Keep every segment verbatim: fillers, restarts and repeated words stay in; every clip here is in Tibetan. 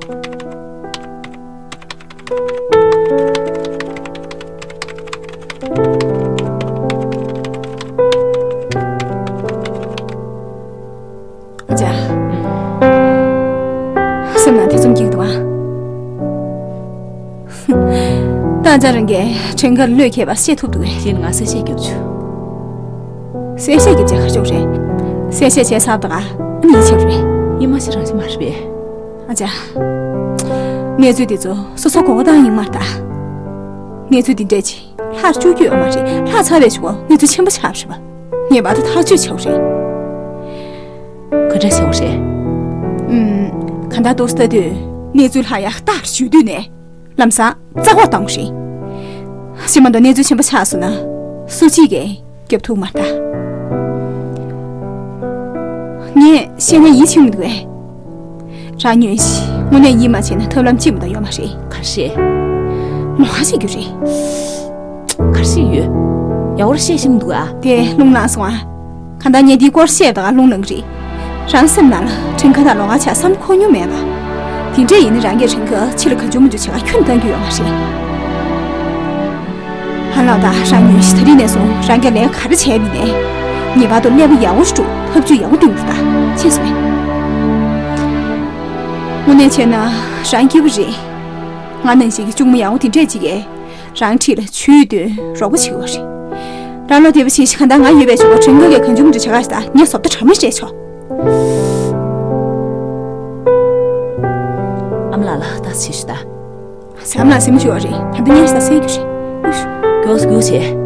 ཨ་ཅག་སེམས་ནང་ཐེ་ཚོམ་སྐྱེ་གི་འདུག་ཨ། ད་ཅག་རང་གིས་ཁྲེན་ཀར་བློས་འཁེལ་བ་ཤེས་ཐུབ་འདུག་གས། ཡིན་ང་གསལ་བཤད་རྒྱབ་བྱུང་། གསལ་བཤད་རྒྱབ་བྱས་ག་རེ་བྱུང་རེད། གསལ་བཤད་བྱས་ཚར་བ་དང་ཨ་ནི་ཡིད་ཆེས་རེད། ཡིན་མ་ཤེས་རང་ཤེས་མ་རེད་པས། ཨ་ཅག་གནས་ཚུལ་འདི་ཚོ་སོ་སོ་གོ་བ་བཏང་ཡིན་མ་རེད་ད། གནས་ཚུལ་འདི་འདྲས་ཅིག་ལྷག་བཅུག་རྒྱུ་ཡོད་མ་རེད། ལྷག་ཚར་བའི་ཆུ་བོ་གནས་ཚུལ་ཆེན་པོ་ཆགས་པ་རེད་པ། ངེས་པར་དུ་ཐག་གཅོད་བྱ་དགོས་རེད། ག་འདྲ་བྱ་དགོས་རེད། ཨུམ། གང་ལྟར་ཏོག་ཙམ་ལྟ་དུས་གནས་ཚུལ་ལྷག་ཡག་རྟགས་ཞུ་དུས་ནས་ལམ་སང་རྩ་བར་བཏང་དགོས་རེད། ཤི་མ་འདུག་གནས་ཚུལ་ཆེན་པོ་ཆགས་སོང་ན་སུ་གཅིག་གིས་རྒྱབ་ཐུབ་མ་རེད་ད། ངས་བཤད་ན་ཡིད་ཆེས་མི་འདུག་གས། རང་ཉོན་ཞིག་དངོས་གནས་ཡིད་མ་ཆེས་ན་ཐབས་ལམ་ཅི་མ་གཏོགས་ཡོད་མ་རེད། ག་རེ་རེད། ལོགས་ཀ་བཤད་རྒྱུ་རེད། ག་རེ་བཤད་ཡོད། ཡག་པོ་བཤད་ཤེས་མི་འདུག་ཨ། དེ་རླུང་ལངས་སོང་ཨ། གང་ལྟར་ངས་འདིའི་སྐོར་བཤད་པ་དང་རླུང་ལངས་ཀྱི་རེད། རང་སེམས་ནང་ལ་ཁྲེན་ཀར་དང་ལོགས་ཀ་བྱ་བསམ་འཁོར་མྱོང་མེད་པ། དེ་འདྲས་ཡིན་ན་རང་གིས་ཁྲེན་ཀར་ཕྱི་ལ་གང་བྱུང་མང་བྱུང་བྱེད་ག་ཁྱོན་བཏང་རྒྱུ་ཡོད་མ་རེད། ཧན་ལགས་དང་རང་ཉོན་ཞིག་ད་རིང་ནས་བཟུང་རང་གིས་ལས་ཀ་ག་རེ་བྱས་པ་ཡིན་ནའི། ངེས་པར་དུ་ཀླད་པ་ཡག་པོ་ཞིག་བཙུགས་ཐབས་ཇུས་ཡག་པོ་བཏིང་དགོས་ད། ཤེས་སོང་ངས། དངོས་གནས་བྱས་ན་རང་སྐྱིད་པོ་རེད། ང་ནང་བཞིན་གྱི་གཅུང་མོ་ཡག་པོ་དེ་འདྲས་ཅིག་གིས་རང་འཁྲིས་ལ་ཆུའི་དོན་རོགས་པ་བྱེད་ཀྱི་ཡོད་རེད། རང་བློ་བདེ་པོ་བྱེད་ཤིག་གང་ལྟར་ང་ཡོད་པའི་ཆུ་བོ་ཁྲེན་ཀར་གྱིས་གང་བྱུང་མང་བྱུང་བྱེད་ག་ཞིག་ད་ངས་བཟོ་ལྟ་དྲ་མ་སྤྲད་ཆོག་ཨ་མ་ལགས་ལ་ལྟ་ཞིབ་ཞུ་ད། ཟམ་ལ་ཟིན་ཞུ་བ་རེད། ད་ལྟ་ཉན་ས་སེལ་རྒྱུ་རེད། ཨུ་ཤུ། མགྱོགས་སུ་མགྱོགས་བྱེད།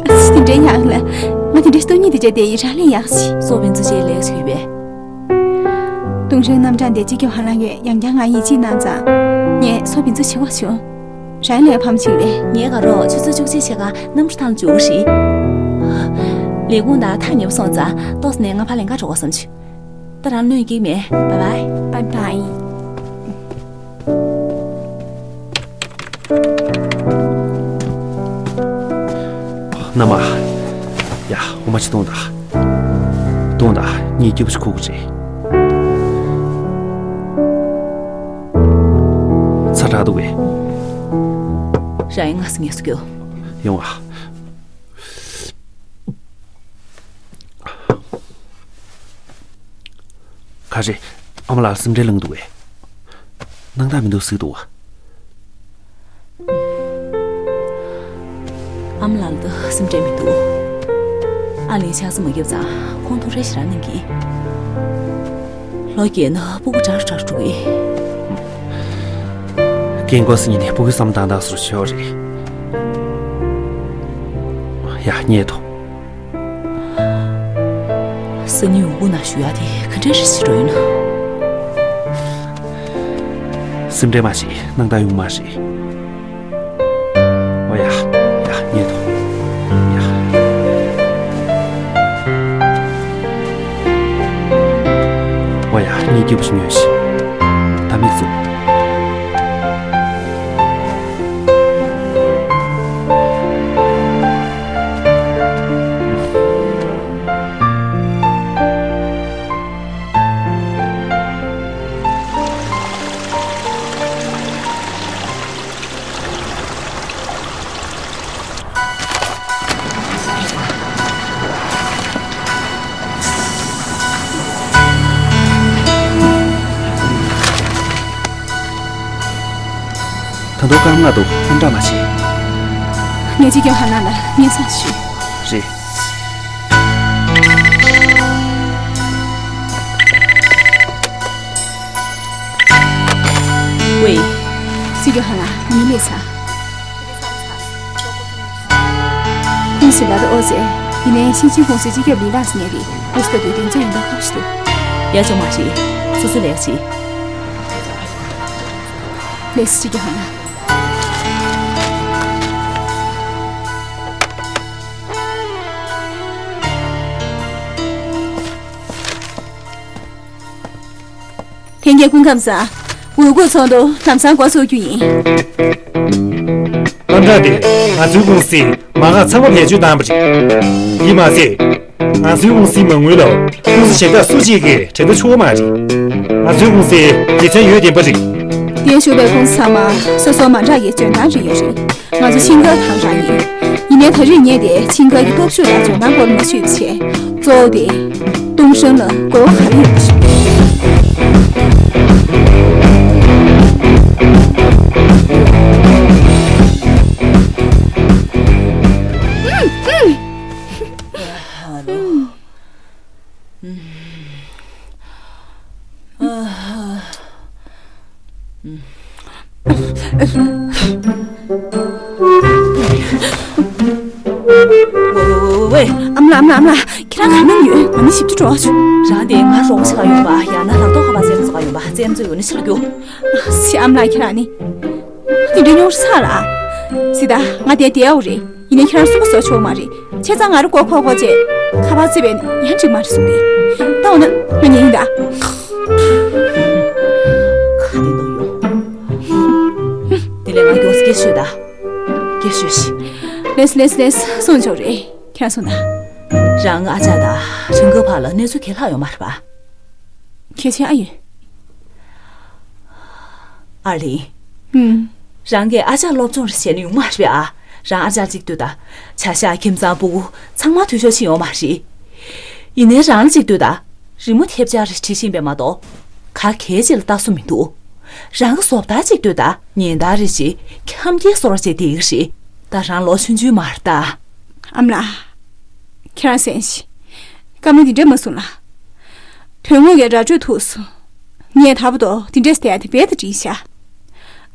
ཨ་ཙི། དེ་འདྲའི་ཡག་ལ། ང་དེ་འདྲའི་སྟོང་ཉིད་དེ་བྱས་དེ་ཡི་རང་ལས་ཡག་ཞིག་སོ་བན་ཚུ་ཆེ་ལེགས་ཞིག་ཡོད་པས། ཏུང་ཧྲེང་རྣམ་གྲངས་དེ་སྤྱི་ཁྱབ་ཧ་ལམ་གྱིས་ཡང་བསྐྱར་ང་ཡིད་ཆེས་གནང་ཙང་། ངས་སོ་བན་ཚུ་བྱེད་དགོས་བྱུང་། རང་ལས་ཕམ་ཕྱིན་པས། ངའི་དགའ་རོགས་ཆུ་ཚོད་བཅུ་གཅིག་ཕྱེད་ཀ་གནམ་གྲུ་ཐང་འཇུག་གི་རེད། ལས་ཁུངས་དང་ཐག་ཉེ་པོ་སོང་ཙང་ཏོག་ཙམ་ནས་ང་ཕར་ལེན་ག་འགྲོ་དགོས་བསམ་བྱུང་། ད་རང་གནོད་སྐྱེལ་མེད། བའི་བའི། བའི་བའི། མནའ་མ། ཡ། འོ་མ་ཅིག་བཏུང་དང་། བཏུང་དང་། ངས་སྐྱིད་པོ་ཞིག་ཁུག་གི་རེད། ཚ་དྲགས་འདུག་གས། རང་ཡང་ང་སི་ངལ་གསོ་རྒྱོབ། ཡོང་ཨ། ག་རེ། ཨ་མ་ལགས་སེམས་ཁྲལ་ལངས་འདུག་གས། སྣང་དག་མི་འདུག་ཟེར་འདུག་བ། ཨ་མ་ལགས་ལ་ད་སེམས་ཁྲལ་མི་འདུག་ཨ་ལས་ཆགས་ས་མ་བརྒྱབ་ཙང་ཁོང་ཐུགས་རེ་ཞེ་དྲག་གནང་གི། ལོ་རྒས་ན་སྤུ་གུ་དྲག་དྲག་འགྲོ་གི། རྒན་གོ་སི་ཉིན་ནས་སྤུ་གུ་བསམ་དང་དག་སོར་ཆེ་བ་རེད། ཡ། ཉེ་དོ། སང་ཉིན་འུ་གུ་ན་ཞུ་ཡག་དེ་ག་འདྲ་རེ་ཞིག་འགྲོ་ཡོད་ན། སེམས་ཁྲལ་མ་བྱེད། སྣང་དག་ཡོང་མ་རེད། ཨོ་ཡ། ཡ། ཉེ་དོ། ཡ། ཨོ་ཡ། ངས་སྐྱིད་པོ་ཞིག་ཉོས་ཤིག་ད་མིག་བཙུམ། ད་དུང་སྐར་མ་འདུག་ཨམ་ཀྲང་མ་བྱེད། ངས་ཅིག་ཀྱང་ཧ་ན་ལ་སྙན་སེང་ཞུ། རེད། ཝེ། ཅིག་ཀྱང་ཧ་ན་ངའི་ལས་ཚ། ཁོང་སི་ལ་དུ་ཨོ་ཟེ། ཡིན་ནའི་ཤིང་ཆེན་ཀུང་སི་སྤྱི་ཁྱབ་ལི་ལགས་སུ་ཉེ་རི་ཨུ་སྟ་དུ་དེ་འདྲ་ཡིན་པ་ཁག་ཞིག་འདུག་ཡ་ཅོ་མ་ཤི། སོ་སོ་ལས་ཤི། ལས་སི་ཅི་གི་ཧ་ན། ལྷན་རྒྱས་སྐུ་ཁམས་བཟང་། འོས་སྐུལ་ཚོགས་འདུ་ལམ་སང་འགོ་ཚུགས་རྒྱུ་ཡིན། ད་ ཁ་དེ་ང་ཚོའི་ཀུང་སིའི་མ་འགག་ཚང་མ་བེད་སྤྱོད་བཏང་བ་རེད། ཡིན་མ་ཟད། ང་ཚོའི་ཀུང་སིའི་མ་དངུལ་ལ་ཀུང་སི་གཞན་དག་སུ་གཅིག་གིས་འབྲེལ་ལྟ་ཆོག་གི་མ་རེད། ང་ཚོའི་ཀུང་སིའི་སྡེ་ཚན་ཡོད་བདེན་པ་རེད། འདིར་བཞུགས་པའི་ཀུང་སི་ཚང་མ་སོ་སོ་མ་འདྲ་བའི་འཇོན་ཐང་རེ་ཡོད་རེད། ང་ཚོ་ཆིང་ག་ཐང་རང་ཡིན། ཡིན་ནའི་ད་རེས་ངས་དེ་ཆིང་ག་གི་སྟོབས་ཤུགས་དང་འཇོན་ཐང་སྐོར་མ་ཞུས་པ་བྱས། གཙོ་བོ་དེ་ཏུང་ཧྲེང་ལ་གོ་བ་ག་རེ་ཡོད་པ་ཞུ། ཝེ་ཝེ་ཝེ་ཝེ། ཨ་མ་ལགས། ཨ་མ་ལགས། ཨ་མ་ལགས། ཁྱེད་རང་ག་ནས་ཡོང་། ང་ནི་ཞིབ་ཏུ་འགྲོ་བ་བྱུང་། རང་དེ་ང་རོགས་པ་བྱེད་ག་ཡོང་པ། ཡང་ན་ལག་ཐོག་ཁ་པར་བཙལ་ན་བཙལ་ག་ཡོང་པ། བཙལ་ན་བཙལ་ཡོང་ན་ཕྱི་ལ་རྒྱུགས། སི། ཨ་མ་ལགས། ཁྱེད་རང་ནི་དེ་འདྲའི་ཉུང་ཤས་ལ། སི་ད་ང་དེ་དེའོ་རེད། ཡིན་ནའི་ཁྱེད་རང་སུན་པོ་བཟོ་ཆོག་མ་རེད། བྱས་ཙང་ང་རུ་མགོ་འཁོར་འཁོར་བྱས་ཁ་པར་བཙལ་བས་ཡང་འགྲིག་མ་རེད་གསུངས་ཏེ། ད་འོ་ན་ང་ཉན་ཡིན་ད། ཁ་དེ་ནོར་ཡོང་། དེ་ལས་ང་མགྱོགས་སེ་སྐད་ཤོད་ད། སྐད་ཤོད་ཤིག། ལེས་ལེས་ལེས། སོང་ཆོག་རེད། ཁྱེད་རང་སོང་ད། རང་ཨ་ཅག་དང་ཁྲིན་ཀོ་ཕ་ལ་གནས་ཚུལ་ག་ལྷག་ཡོད་མ་རེད་པ། གལ་ཆེན་ཨ་ཡོད། ཨར་ལིང་། ཧུམ། རང་གིས་ཨ་ཅག་སློབ་སྦྱོང་རེ་བྱས་ན་ཡོང་མ་རེད་ཨ། རང་ཨ་ཅག་གཅིག་ལྟོས་ད། བྱ་བཞག་ཁྱིམ་ཚང་སྤུ་གུ་ཚང་མ་འཐུས་ཤོར་ཕྱིན་ཡོང་མ་རེད། ཡིན་ནའི་རང་ལ་གཅིག་ལྟོས་ད། རི་མོ་ཐེབས་ཆག་རེ་བྲིས་བཞིན་པས་མ་གཏོགས། ག་གས་ཅིག་ལ་ལྟ་སྲོལ་མི་འདུག། རང་གི་བཟོ་ལྟ་གཅིག་ལྟོས་ད། ཉིན་ལྟར་རེ་བཞིན་འཁྱམ་སྐྱེལ་གསོ་ར་བྱས་བསྡད་ཀྱི་རེད། ད་རང་ལོ་ཆུང་ཆུང་མ་རེད་ད། ཨ་མ་ལགས། ཁྱེད་རང་གསན་ཤིག། བཀའ་མོལ་འདི་འདྲ་མ་གསུང་ལ། དོན་དངོས་ཀྱི་ར་སྤྲོད་ཐུག་སོང་། ངས་ད་བར་དུ་འདི་འདྲས་བལྟས་ཏེ་རྦད་དེ་བྲིས་ཤག།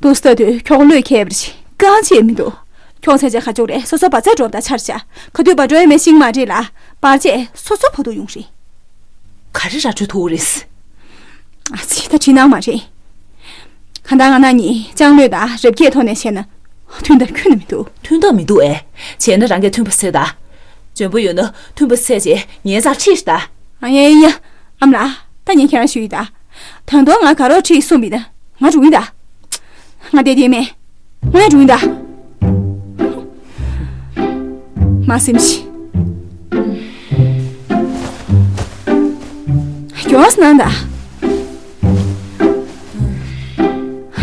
འདུག་སེ་ལྟ་དུས་ཁྱོ་ག་བློས་འཁེལ་བ་རེད། རྐང་རྗེས་མི་འདུག། ཁྱོ་ག་ཚེ་ཆ་ཁ་ཕྱོགས་རེད། སོ་སོ་བར་ཆད་འགྲོ་བ་དང་ཆ་རེད་ཤག། ག་དུས་བར་འགྲོ་ཡོད་མེད་ཤེས་ཀྱི་མ་རེད་ལ། བར་ཆད་སོ་སོ་བར་དུ་ཡོང་རེད། ག་རེ་ར་སྤྲོད་ཐུག་རེད། ཨ་ཙི། ད་བྲིས་གནང་མ་རེད། གང་ལྟར་ང་རང་གཉིས་ལྕང་ལོས་དང་རབ་རྒྱས་ཐོག་ནས་བཤད་ན་མཐུན་ཐབས་ཁྱོན་ནས་མི་འདུག། མཐུན་ཐབས་མི་འདུག་ཨེ། བྱས་ན་རང་གིས་མཐུན་པ་བྱེད་དང་། འཇོན་པོ་ཡོད་ན་མཐུན་པ་བྱས་བྱས་ངའི་རྩར་ཁྲིད་ཤོག་ད། ཨ་ཡ་ཡ། ཨ་མ་ལགས། ད་ངས་ཁྱེད་རང་ཞུ་ཡིན་ད། ད་དུང་ང་ག་རོགས་ཁྲིད་གསུངས་པ་ཡིན་ན་ང་འགྲོ་གི་ཡིན་ད། ང་བསྡད་ཡོད་མེད། ངོ་ཡ་འགྲོ་ཡིན་ད། མ་སེམས་ཤིག། མགྱོགས་གནང་དང་།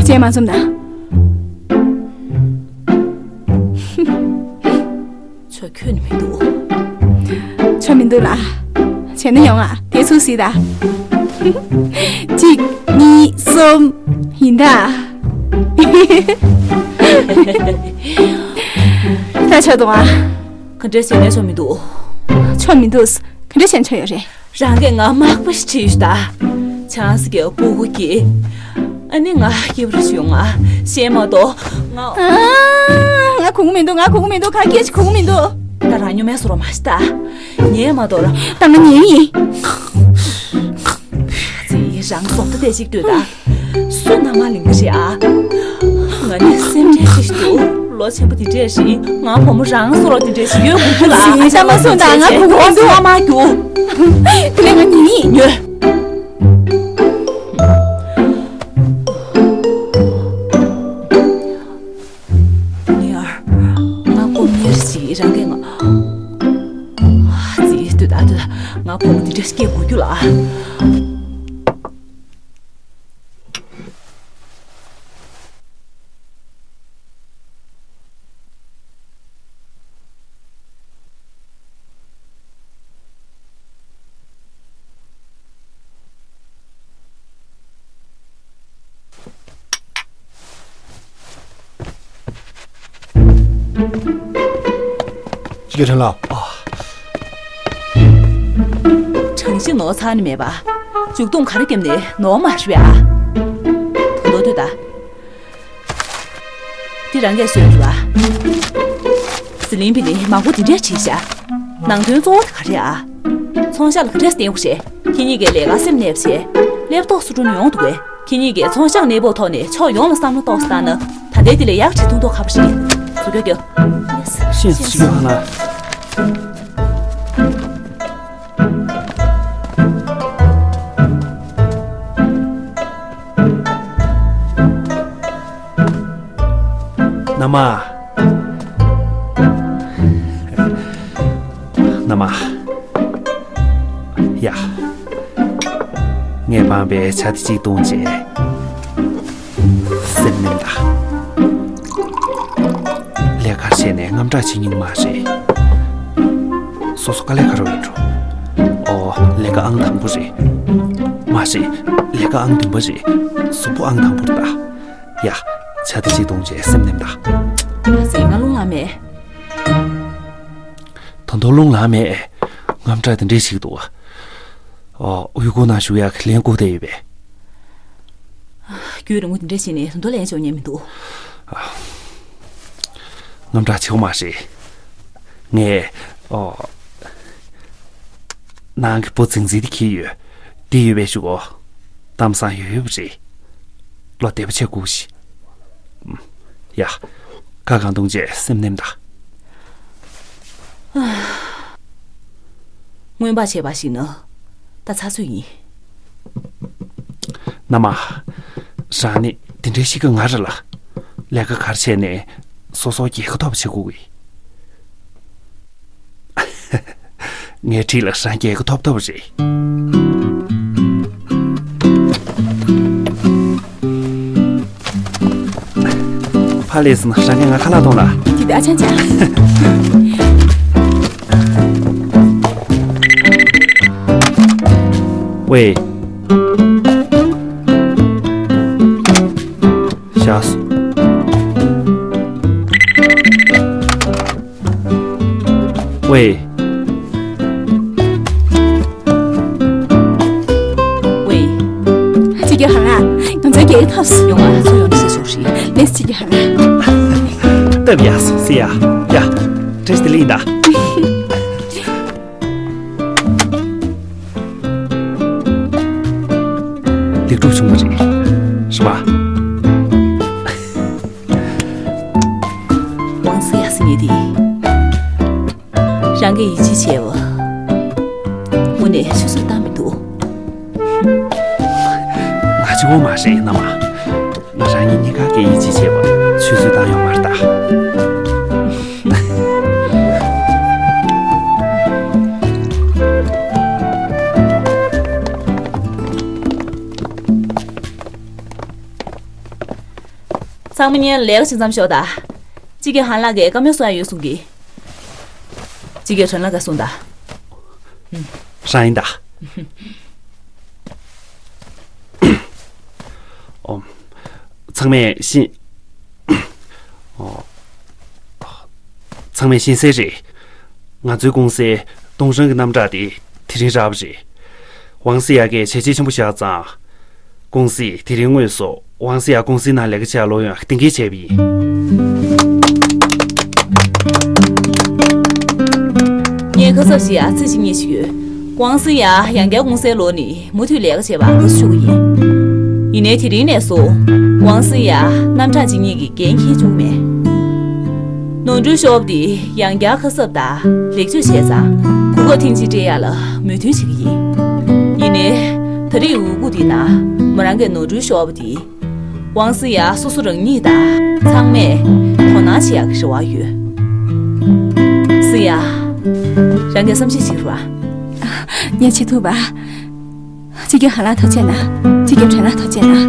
རྗེས་མ་འཛོམས་དང་། ཆོ་ཁྱོད་ནི་མི་འདུག། ཆོ་མི་འདུག་ལ། བྱས་ན་ཡོང་ང་། དེ་ཚུགས་སྲིད་ད། གཅིག་གཉིས་གསུམ། ཡིན་ད། ད་ཆོ་འདུག་ཨ། ག་འདྲས་བྱས་ནས་ཆོ་མི་འདུག། ཆོ་མི་འདུག། ག་འདྲས་བྱས་ནས་ཆོ་ཡོད་རེད། རང་གིས་ང་མག་པ་ཞིག་ཁྲིད་ཡོད་ད། ཆང་ས་གི་སྤུ་གུ་གིས། ཨ་ནི་ང་སྐྱིད་པོ་རེ་ཞིག་ཡོང་ང་། ཤེས་མ་གཏོགས་ང་། ཨ། ང་གོ་གི་མི་འདུག། ང་གོ་གི་མི་འདུག། ག་གེ་ཞིག་གོ་གི་མི་འདུག། ད་རང་སྨྱོན་མ་བཟོ་རོགས་མ་བྱེད་ད། ངས་མ་གཏོགས་རང་། ད་ང་ཉན་ཡིན། ཙི། རང་བཟོ་ལྟ་དེ་ཞིག་ལྟོས་ད། སུ་ན་མ་ལིང་གི་རེད་ཨ། ང་ནི་སེམས་ཁྲལ་ཞིག་འདུག། ལོ་ཆེན་པོ་འདི་འདྲས་ཤིག། ང་བུ་མོ་རང་བཟོ་རོགས་འདི་འདྲས་ཤིག་ཡོད་དགོས་ཀྱི་ལ། ཙི། ད་མ་གསུངས་ད། ང་གོ་གི་མི་འདུག། ང་མ་རྒྱུག། དེ་ལས་ང་ཉན་ཡིན། ཉོན། ཉེར། ང་ཀོ་ཉེར་ཞིག་རང་གི་ང་། ཙི། ལྟོས་ད་ལྟོས་ད། ང་བུ་མོ་འདི་འདྲས་ཤིག་སྐྱེ་དགོས་ཀྱི་ལ། ཅི་གི་ཕྲན་ལ། གྲངས་གཞི་ནོར་ཚར་ནི་མེད་པ། མཇུག་སྡོམ་ག་རེ་བརྒྱབ་ནས་ནོར་མ་རེད་པས་ཨ། ད་དུང་ལྟོས་ད། འདི་རང་གིས་བཟོས་རེད་པ། ཟི་ལིང་པི་ནི་མང་པོ་འདི་འདྲས་བྲིས་ཤག། ནང་དོན་གཙོ་བོ་དེ་ག་རེད་ཨ། ཚོང་ཤག་ལ་ག་འདྲས་བསྟན་དགོས་རེད། ཁྱེད་གཉིས་ཀྱིས་ལས་ཀར་སེམས་གནས་པ་བྱས། ལེབ་ཏོག་སུ་འགྲོ་ནས་ཡོང་འདུག་གས། ཁྱེད་གཉིས་ཀྱིས་ཚོང་ཤག་གནས་བབ་ཐོག་ནས་ཕྱོགས་ཡོངས་ལ་བསམ་བློ་གཏོང་སྟངས་ན། ད་ལྟའི་འདི་ལས་ཡག་བྱེད་ཐུབ་མདོག་ཁ་པོ་རེད། བཟོ་རྒྱུ་རྒྱུ། ཤེས་སུ་ཡོད་ལ། ན་མ། མ། ཡ། ངས་སྤངས་པའི་ཇ་དེ་གཅིག་བཏུང་རྗེས། སེམས་ནེམ་ད། ལས་ཀ་བྱས་ནས་དངངས་སྐྲག་བྱེད་མྱོང་མ་རེད། སོ་སོ་དཀའ་ལས་ཁག་པོ་ཡིན་འགྲོ། ཨོ། ལས་ཀ་ཨང་དང་པོ་རེད། མ་རེད། ལས་ཀ་ཨང་བདུན་པ་རེད། གཟུགས་པོ་ཨང་དང་པོ་རེད་ད། ཡ། ཇ་དེ་གཅིག་བཏུང་རྗེས་སེམས་ནེམ་ད། མ་ཟད་ང་རླུང་ལངས་མེད། ད་དུང་རླུང་ལངས་མེད། དངངས་སྐྲག་དེ་འདྲས་ཞིག་འདུག་ཨ། འོ། འོ། ཡུལ་སྐོར་ནང་བཞུགས་ཡག་གི་ལན་བསྐུར་བསྡད་ཡོད་པས། རྒྱུན་རིང་པོ་དེ་འདྲས་བྱས་ནས་ད་དུང་ལན་འཇོག་མཁན་མི་འདུག་དངངས་སྐྲག་བྱེད་དགོས་མ་རེད། ངས། ཨོ། ནང་གི་བུ་འཛིང་འཛིང་དེ་འཁྱེར་ཡོད། དེ་ཡོད་པའི་གཞུག་གུ། གཏམ་བཟང་ཡོད་ཡོད་པ་རེད། བློ་བདེ་པོ་བྱས་སྒུག་ཤིག་ཡ། ཁ་གང་བཏུང་བྱས་སེམས་ནེམ་ད། སྔོན་དཔག་བྱས་པ་ཞིག་ན་ད་ཚར་ཚོད་ཡིན། མནའ་མ། རང་ནི་དེ་འདྲའི་གཤིས་ཀ་ངར་རེད་ལ། ལས་ཀ་ག་རེ་བྱས་ནས་སོ་སོ་རྒྱལ་ཁ་ཐོབ་བྱེད་དགོས་ཀྱི། ངའི་འཁྲིས་ལ་རང་རྒྱལ་ཁ་ཐོབ་ཐོབ་རེད། ཕར་སླེབས་སོང་། རང་གིས་ང་ཁ་ལག་གཏོང་ལ། འདི་ད་ཆང་ཆང་། ཝེ། ཤག་ཝེ། ཝེ། ཅི་གི་ཧ་ལ། ང་ཚོའི་རྒྱལ་ཁབ་སུ་ཡོང་བ་ཚོ་ཡོང་ཤེས་ཤོག་རེད། ལེས་ཅི་གི་ཧ་ལ། སྟབས་ཡག་སོང་ཟེར་ཡ། ཡ། བཀྲ་ཤིས་བདེ་ལེགས་ཡིན་ད། ལེགས་གྲུབ་བྱུང་བ་རེད། རེད་པ། ཝང་སི་ཡ་ཟེར་མཁན་དེ། རང་གིས་ཡིད་ཆེས་བྱས་པ། དངོས་གནས་ཆུད་ཟོས་བཏང་མི་འདུག་ང་གཅིག་པོ་མ་རེད། མནའ་མ། ང་རང་ཉིད་གཉིས་ཀ་གིས་ཡིད་ཆེས་བྱས་པ་ཆུད་ཟོས་བཏང་ཡོད་མ་རེད་ད། ཚང་མ་ཉལ་ལས་ཀ་བྱེད་མཚམས་ཤོག་ད། ཅི་གི་ཧན་ལགས་ཀྱིས་བཀའ་མོལ་གསུང་ཡ་ཡོད་གསུང་གི། ཅི་གི་ཁྲོན་ལགས་ཀྱིས་གསུང་ད། རང་ཡིན་ད། ཨོ། ཚང་མས་ཤེས། ཨོ། ཚང་མས་ཤེས་གསལ་རེད། ང་ཚོའི་ཀུང་སིའི་ཏུང་ཧྲེང་གི་རྣམ་གྲངས་དེ་དེ་རིང་རག་པ་རེད། ཝང་སི་ཡ་གིས་བྱས་རྗེས་ཆེན་པོ་བཞག་ཙང་། ཀུང་སིས་དེ་རིང་དངོས་སུ་ཝང་སི་ཡ་ཀུང་སིའི་ནང་ལས་ཀ་བྱེད་ཡ་ལོག་ཡོང་ཡ་གཏན་འཁེལ་བྱས་པ་ཡིན། ངས་ཁ་གསབ་ཞིག་ཡ་རྩིས་ཅིག་རྙེད་ཞིག་ཡོད། ཝང་སི་ཡ་ཡང་བསྐྱར་ཀུང་སིའི་ལོག་ནས་མུ་མཐུད་ལས་ཀ་བྱེད་པ་འགོ་ཚུགས་ཀྱི་ཡིན། ཡིན་ནའི་དེ་རིང་ནས་བཟུང་ཝང་སི་ཡ་རྣམ་གྲངས་གཅིག་གཉིས་ཀྱི་འགན་འཁྱེར་བཅུག་མེད། ནོར་འཁྲུལ་ཤོར་བ་དེ་ཡང་བསྐྱར་ཁ་གསབ་དང་ལེགས་བཅོས་བྱས་ཙང་གོ་སྐབས་ཐེངས་གཅིག་སྤྲད་ཡ་ལ་མོས་མཐུན་བྱེད་ཀྱི་ཡིན། ཡིན་ནའི་ད་རེས་འུ་སྒུག་འདི་ན་མོ་རང་གིས་ནོར་འཁྲུལ་ཤོར་བ་དེ་ཝང་སི་ཡ་སོ་སོ་རང་ཉིད་དང་ཚང་མས་དོ་སྣང་བྱེད་ཡག་གི་རེ་བ་ཡོད། སི་ཡ། རང་གིས་བསམ་ཤེས་བྱེད་རོགས། ངས་བྱེད་ཐུབ་པ། ཅི་གི་ཧ་ལ་ཐུགས་རྗེ་གནང་། ཅི་གི་ཁྲོན་ལགས་ཐུགས་རྗེ་གནང་།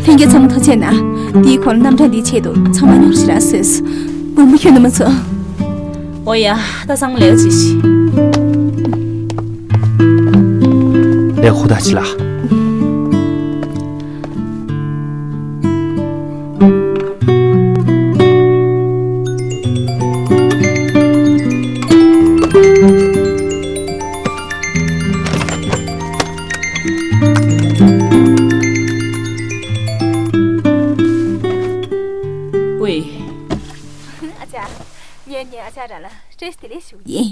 ལྷན་རྒྱས་ཚང་མ་ཐུགས་རྗེ་གནང་། དེའི་སྐོར་རྣམ་གྲངས་འདིའི་ཆེད་དུ་ཚང་མ་རྙོག་ཞེ་དྲག་བཟོས་སོང་། དགོངས་པ་ཁྱོན་ནས་མ་ཚོམས། ཨོ་ཡ། ད་ཚང་མ་ལས་ཀ་བྱེད་ཤིག་ལས་ཁུ་ད་ཅི་ལ། ཝེ། ཨ་ཅག་ངས་ངའི་ཨ་ཅག་རང་ལ་བཀྲ་ཤིས་བདེ་ལེགས་ཞུ་གི་ཡིན།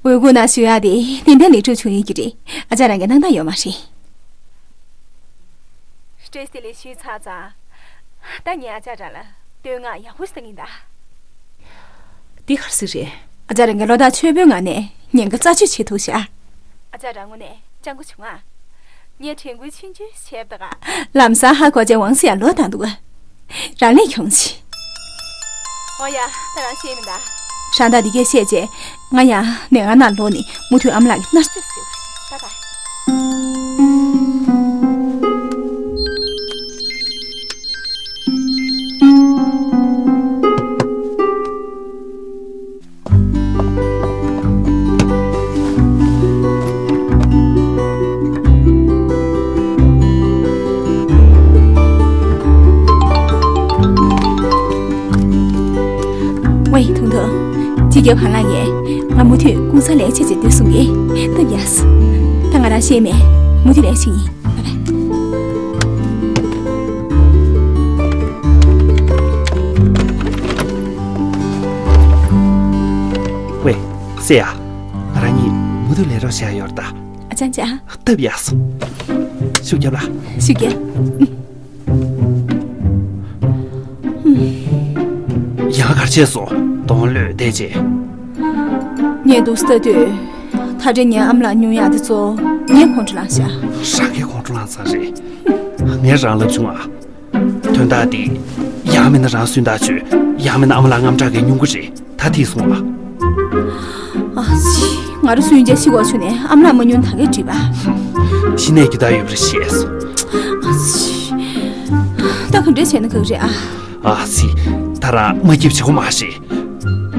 འོས་སྒུག་ནང་ཞུགས་ཡག་དེ་ཏན་ཏན་ལེགས་གྲུབ་བྱུང་ཡོད་ཀྱི་རེད། ཨ་ཅག་རང་གིས་སྣང་དག་ཡོད་མ་རེད། བཀྲ་ཤིས་བདེ་ལེགས་ཞུས་ཚར་ཙང་། ད་ངས་ཨ་ཅག་རང་ལ་བསྟོད་བསྔགས་ཡག་པོ་ཞིག་བཏང་གི་ཡིན་ད། འདི་ག་རེ་ཟེར་རེད། ཨ་ཅག་རང་གིས་བློ་ཐག་ཆོད་པོའི་ངང་ནས་ཉེན་ཁ་རྩད་གཅོད་བྱེད་ཐུབ་ཤག་ཨ་ཅག་རང་དངོས་གནས་སྤྱང་པོ་བྱུང་ང་། ངས་དྲན་སྐུལ་ཆུང་ཆུང་བྱས་པ་དང་། ལམ་སང་ཧ་གོ་བྱས་ཝང་སི་ཡ་ལོག་བཏང་འདུག་རང་ལས་གྱོང་ཆེ། ཨོ་ཡ། ད་རང་ཤེས་མིན་ད། དྲང་བདག་འདི་སྐད་བཤད་རྗེས། ང་ཡང་ནད་ཁང་ནང་ལོག་ནས་མུ་མཐུད་ཨ་མ་ལགས་ཀྱི་མནར་གཅོད་བྱེད། ད་ད། ཝེ། ཐུང་ཐུང་། ཅི་རྒྱབ་ཧ་ལ་ཡས། ང་མུ་མཐུད་གུང་སེང་ལས་བྱེད་ཅིག་འདུག་གསུང་གི། སྟབས་ཡག་སོང་། ད་ང་རང་ཤེས་མེད། མུ་མཐུད་ལས་བྱེད་ཡིན། ཝེ། སེ་ཡ། ང་རང་གཉིས་མུ་མཐུད་ལས་རོགས་བྱེད་ཡ་ཡོད་རེད་ད། ཨ་ཅང་ཅང་། སྟབས་ཡག་སོང་། ཤུགས་རྒྱབ་ལ། ཤུགས་རྒྱབ། ཡང་གར་བྱས་སོ། གདོང་ལོས་བསྡད་རྗེས། ངས་འདུག་ལྟ་དུས། ད་རེས་ངའི་ཨ་མ་ལགས་སྨྱུང་ཡག་དེ་ཚོ་ངས་ཁོང་ཁྲོ་ལངས་ཤག། རང་གིས་ཁོང་ཁྲོ་ལངས་ཚར་རེད། ངས་རང་ལབ་བྱུང་ཨ། དོན་དག་འདི། ཡང་མིན་ན་རང་སུན་ཐག་ཆོད། ཡང་མིན་ན་ཨ་མ་ལགས་དངངས་སྐྲག་གིས་སྨྱུང་གི་རེད། ད་ཐིག་སོང་ཨ། ཨ་ཙི། ང་རང་སུན་བྱས་ཤི་དགོས་བྱུང་ནས་ཨ་མ་ལགས་མ་སྨྱུང་ད་གས་འགྲིག་པ། ཤི་ནས་རྒྱུ་དག་ཡོད་པ་རེད་ཤེས་སོང་། ཨ་ཙི། ད་ག་འདྲས་བྱས་ན་ག་གི་རེད་ཨ། ཨ་ཙི། ད་རང་མ་སྐྱིད་བྱེད་དགོས་མ་རེད།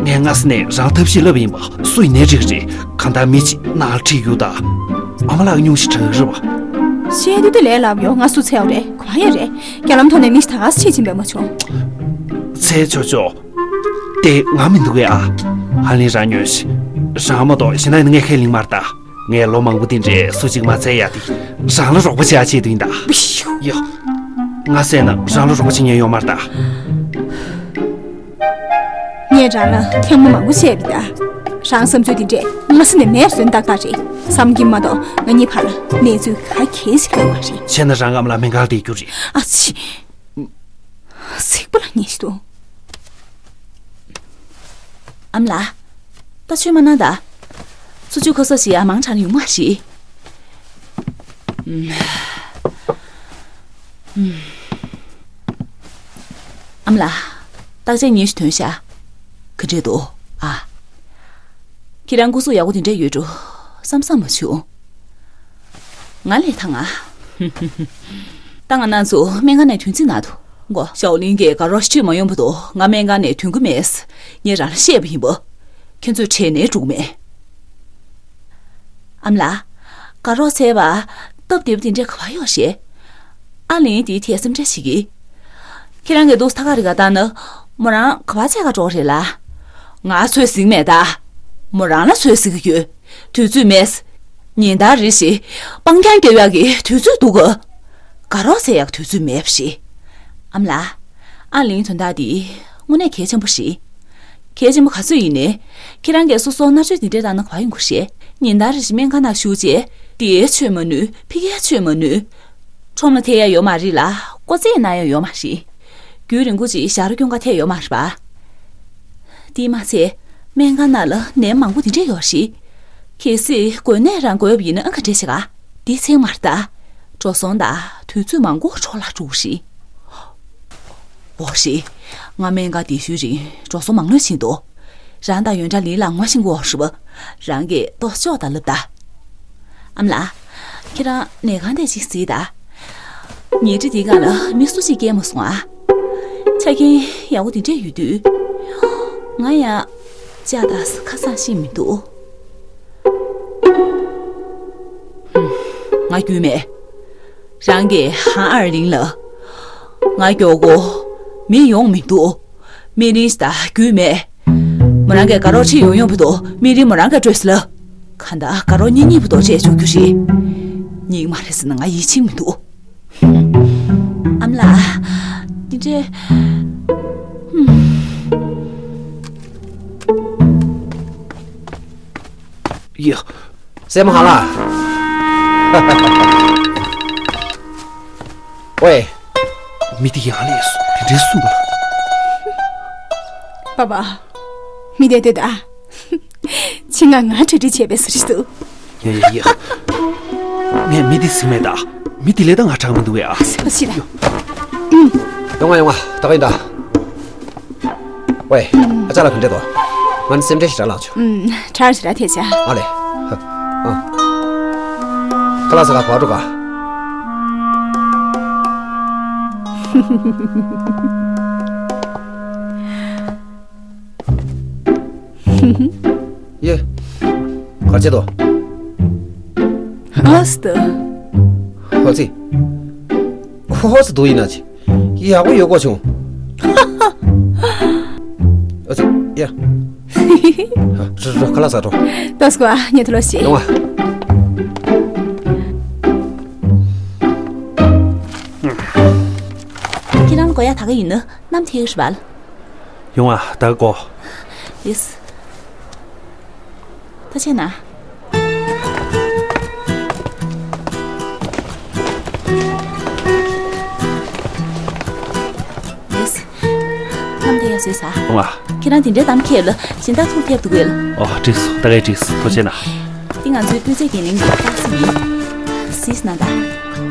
ངས་སྔ་ས་ནས་རང་ཐབས་ཤེས་ལབ་ཡིན་པ། སུ་ཡིན་ནའི་འགྲིག་རེད། གང་ལྟར་མི་གཅིག་ནང་ལ་ཁྲིད་རྒྱུ་དང་། ཨ་མ་ལགས་སྨྱུང་ཤི་དྲག་རེད་པ། བཤད་དུས་དེ་ལས་ལབ་ཡོང་ང་སུ་འཚོལ་བ་རེད། ག་པར་ཡོད་རེད། རྒྱ་ལམ་ཐོག་ནས་མི་ཞིག་ད་ག་སེ་ཕྱིན་པས་མ་བྱུང་། འཚོལ་ཆོག་ཆོག་དེ་ང་མི་འདུག་གས་ཨ། ཧ་ལིང་རང་ཉོན་ཞིག། རང་མ་གཏོགས་གཞན་དག་ཡིན་ན་ངས་ཁས་ལེན་མ་རེད་ད། ངས་ལོ་མང་པོ་འདི་འདྲའི་སུ་གཅིག་མ་འཚོལ་ཡ་དེ། རང་ལ་རོགས་པ་བྱེད་ཡ་ཆེད་དུ་ཡིན་ད། ཡོ། ང་བསད་ན་རང་ལ་རོགས་པ་བྱེད་མཁན་ཡོད་མ་རེད་ད། ངས་རང་ལ་ཐེངས་མ་མང་པོ་བཤད་པ་རེད་ད། རང་བསམ་ཚུལ་འདི་འདྲས་སྔ་ས་ནས་མེད་པ་བཟོས་ཏག་ཏག་རེད། བསམ་གྱིས་མ་གཏོགས་ང་གཉིས་བར་ལ་གནས་ཚུལ་ག་གེ་ཞིག་ཡོད་མ་རེད། བྱས་ན་རང་ཨ་མ་ལགས་སྨན་ཁང་ལ་བསྡད་རྒྱུ་རེད། ཨ་ཙི། སིག་པ་ལ་ཉེ་ཞིག་འདུག། ཨ་མ་ལགས། ད་ཆུ་མ་ན་ད། ཚུ་ཆུ་ཁ་ས་ཞིག་ཡ་མང་དྲགས་ནས་ཡོང་མ་ཤེས། ཨམ། ཨམ། ཨམ་ལགས། རྟགས་ཅན་ཉེ་ཞིག་ཐོན་ཤག། ག་འདྲས་འདུག་ཨ། ཁྱེད་རང་སྐུ་གཟུགས་ཡག་པོ་དེ་འདྲས་ཡོད་འགྲོ་བསམ་བསམ་མ་བྱུང་། ང་ལས་ཐང་ང་། ད་ང་རང་ཚོ་སྨན་ཁང་ནས་ཐོན་རྩིས་གནང་འདུག་གོ། ཞའོ་ལིང་གིས་དགའ་རོགས་ཁྲིད་མ་ཡོང་བར་དུ་ང་སྨན་ཁང་ནས་ཐོན་གི་མེད། ངས་རང་ལ་བཤད་པ་ཡིན་པ། ཁྱེད་ཚོས་ཁྲལ་ནས་འགྲོ་གི་མེད། ཨ་མ་ལགས། དགའ་རོགས་ཟེར་བ། སྟབས་བདེ་པོ་དེ་འདྲས་ག་པར་ཡོད་ཤེས། ཨ་ལིང་དེའི་ཐད་སེམས་ཁྲལ་བྱེད་ཀྱི། ཁྱེད་རང་གིས་འདུག་སེ་ཐད་ཀར་རེ་ག་བཏང་ན། མོ་རང་ག་པར་བྱེད་ག་འགྲོ་གི་རེད་ལ། ང་ཚོད་ཟིན་མེད་ད། མོ་རང་ལ་ཚོད་ཟིན་གི་ཡོད། དུས་ཚོད་མེད། ཉིན་ལྟར་རེ་བཞིན་སྤང་རྒྱང་རྒྱབ་ཡག་གི་དུས་ཚོད་འདུག་ག། དགའ་རོགས་ཟེར་ཡག་དུས་ཚོད་མེད་པ་ཞིག། ཨ་མ་ལགས། ཨ་ལིང་དོན་དག་འདི་དངོས་གནས་གལ་ཆེན་པོ་ཞིག། གལ་ཆེན་པོ་ག་ཚོད་ཡིན་ནའི། ཁྱེད་རང་གིས་སོ་སོ་མནར་གཅོད་འདི་འདྲས་བཏང་ན་ག་པར་ཡོང་གི་རེད། ཉིན་ལྟར་རེ་བཞིན་སྨན་ཁང་ནང་བཞུགས་རྗེས་འདིའི་ཆོས་མ་ནུས་ཕི་ཀའི་ཆོས་མ་ནུས། ཁྲོམ་ལ་ཐེབས་ཡ་ཡོད་མ་རེད་ལ་སྐོར་རྩིས་གནང་ཡ་ཡོད་མ་རེད། རྒྱུན་རིང་པོ་ཅིག་ཞག་རེ་སྐྱོན་ག་ཐེབས་ཡོད་མ་རེད་པ། དེས་མ་ཚད་སྨན་ཁང་ནང་ལ་ནད་མང་པོ་འདི་འདྲས་ཡོད་རེད། གལ་སྲིད་འགོས་ནད་རང་འགོས་པ་ཡིན་ན་ཨང་ག་འདྲས་བྱེད་ག། འདི་ཚེ་མ་རེད་ད། འགྲོ་སོང་དང་དུས་ཚོད་མང་པོ་འཕྲོ་བརླག་འགྲོ་གི་རེད། འོ་རེད། ང་སྨན་ཁང་འདིར་བཞུགས་རིང་འགྲོ་སོང་མང་ལོས་ཕྱིན་འདུག། རང་དང་ཡོན་ཏྲ་ལི་ལགས་ངོ་ཤེས་ཀྱི་ཡོད་རེད་པ། རང་གིས་ལྟོ་ཅོག་དང་ལབ་ད། ཨ་མ་ལགས། ཁྱེད་རང་ནད་ཁང་དེར་ཅིག་གཟིགས་དང་། ཉལ་ཁྲི་འདིའི་སྒང་ལ་མི་སུ་གཅིག་སྐྱེལ་མ་སོང་ཨ། ཆ་རྐྱེན་ཡག་པོ་དེ་འདྲས་ཡོད་དུས། ང་ཡང་ལྕགས་ཐག་ཁ་སང་ཤེས་མི་འདུག། ང་རྒྱུས་མེད། རང་གིས་ཧང་ཨར་ལིང་ལ། ང་མགྱོགས་པོ་མི་ཡོང་མི་འདུག། སྨན་རིན་ཞིག་ད་རྒྱུས་མེད། མོ་རང་གིས་དགའ་རོགས་ཁྲིད་ཡོང་ཡོང་བར་དུ་སྨན་རིན་མོ་རང་གིས་སྤྲོད་ཟེར་ལབ། གང་ལྟར་དགའ་རོགས་གཉེན་ཉེ་བར་དུ་བྱས་བཅུག་རྒྱུ་རེད། སྙིང་མ་རེད་ཟེར་ན་ང་ཡིད་ཆེས་མི་འདུག། ཨ་མ་ལགས། འདི་འདྲས། ཡ། སྲས་མོ་ཧ་ལ། ཝེ། མི་དེ་ཡང་ལས་སོ་དེ་འདྲའི་སུ་འདུག། པ་པ། མི་དེ་དེ་ད། ཕྱི་ང་ང་གྲ་སྒྲིག་བྱས་པའི་ཟེར་ཞིག་འདུག། ཡ་ཡ་ཡ། ངས་མི་དེ་གཟིགས་མེད་ད། མི་དེ་ལས་ད་ང་དྲག་མི་འདུག་ཨ། སེམས་པ་ཞིག་ད། ཡོང་ང་ཡོང་ང་ད་ག་ཡིན་ད། ཝེ། ཨ་ཅག་ལགས་ག་འདྲས་འདུག། ང་ནི་སེམས་ཁྲལ་ཞེ་དྲག་ལངས་བྱུང་། ཨུམ། དྲག་ཞེ་དྲག་ཐེབས་བྱ། ཨ་ལེ། ཧ། ཨ། ཁ་ལག་ཟ་ག་བར་འགྲོ་ག། ཡེ། གར་བྱེད་དོ། ཨོ་སི་ཏུ། ཧོ་ཙི། ཧོ་ཙི་དུ་ཡིན་ན་ཅི། ཡག་པོ་ཡོད་གོ་བྱུང་། ཨོ་ཙི། ཡ། རོ་རོ་ཁ་ལག་ཟ་འགྲོ། ཏོ་སྐོ་ཨ་ཉེ་ཐུ་ལོ་ཤི། ཡོང་ཨ། ཁྱེད་རང་ལ་དགོས་ཡ་ད་ག་ཡིན་ན་ནམ་ཐེག་རི་བལ། ཡོང་ཨ་ད་གོ། ཡེས། ཐུགས་རྗེ་གནང་། ཡེས། ནམ་དེ་ཡ་བཟོས་ས། ཡོང་ཨ། ཁྱེད་རང་དེ་འདྲའི་གཏམ་ཁྱེད་ལ་སྦྱིན་བདག་ཐུག་ཐེབས་འདུག་གས། ཨོ་འགྲིག་སོང་ད་གའི་འགྲིག་སོང་ཐུགས་རྗེ་གནང་། འདི་ང་ཚོའི་སྤུས་ཚད་ལྡན་གླིང་གི་རྟགས་མཚན་ཡིན། གཟིགས་གནང་དང་།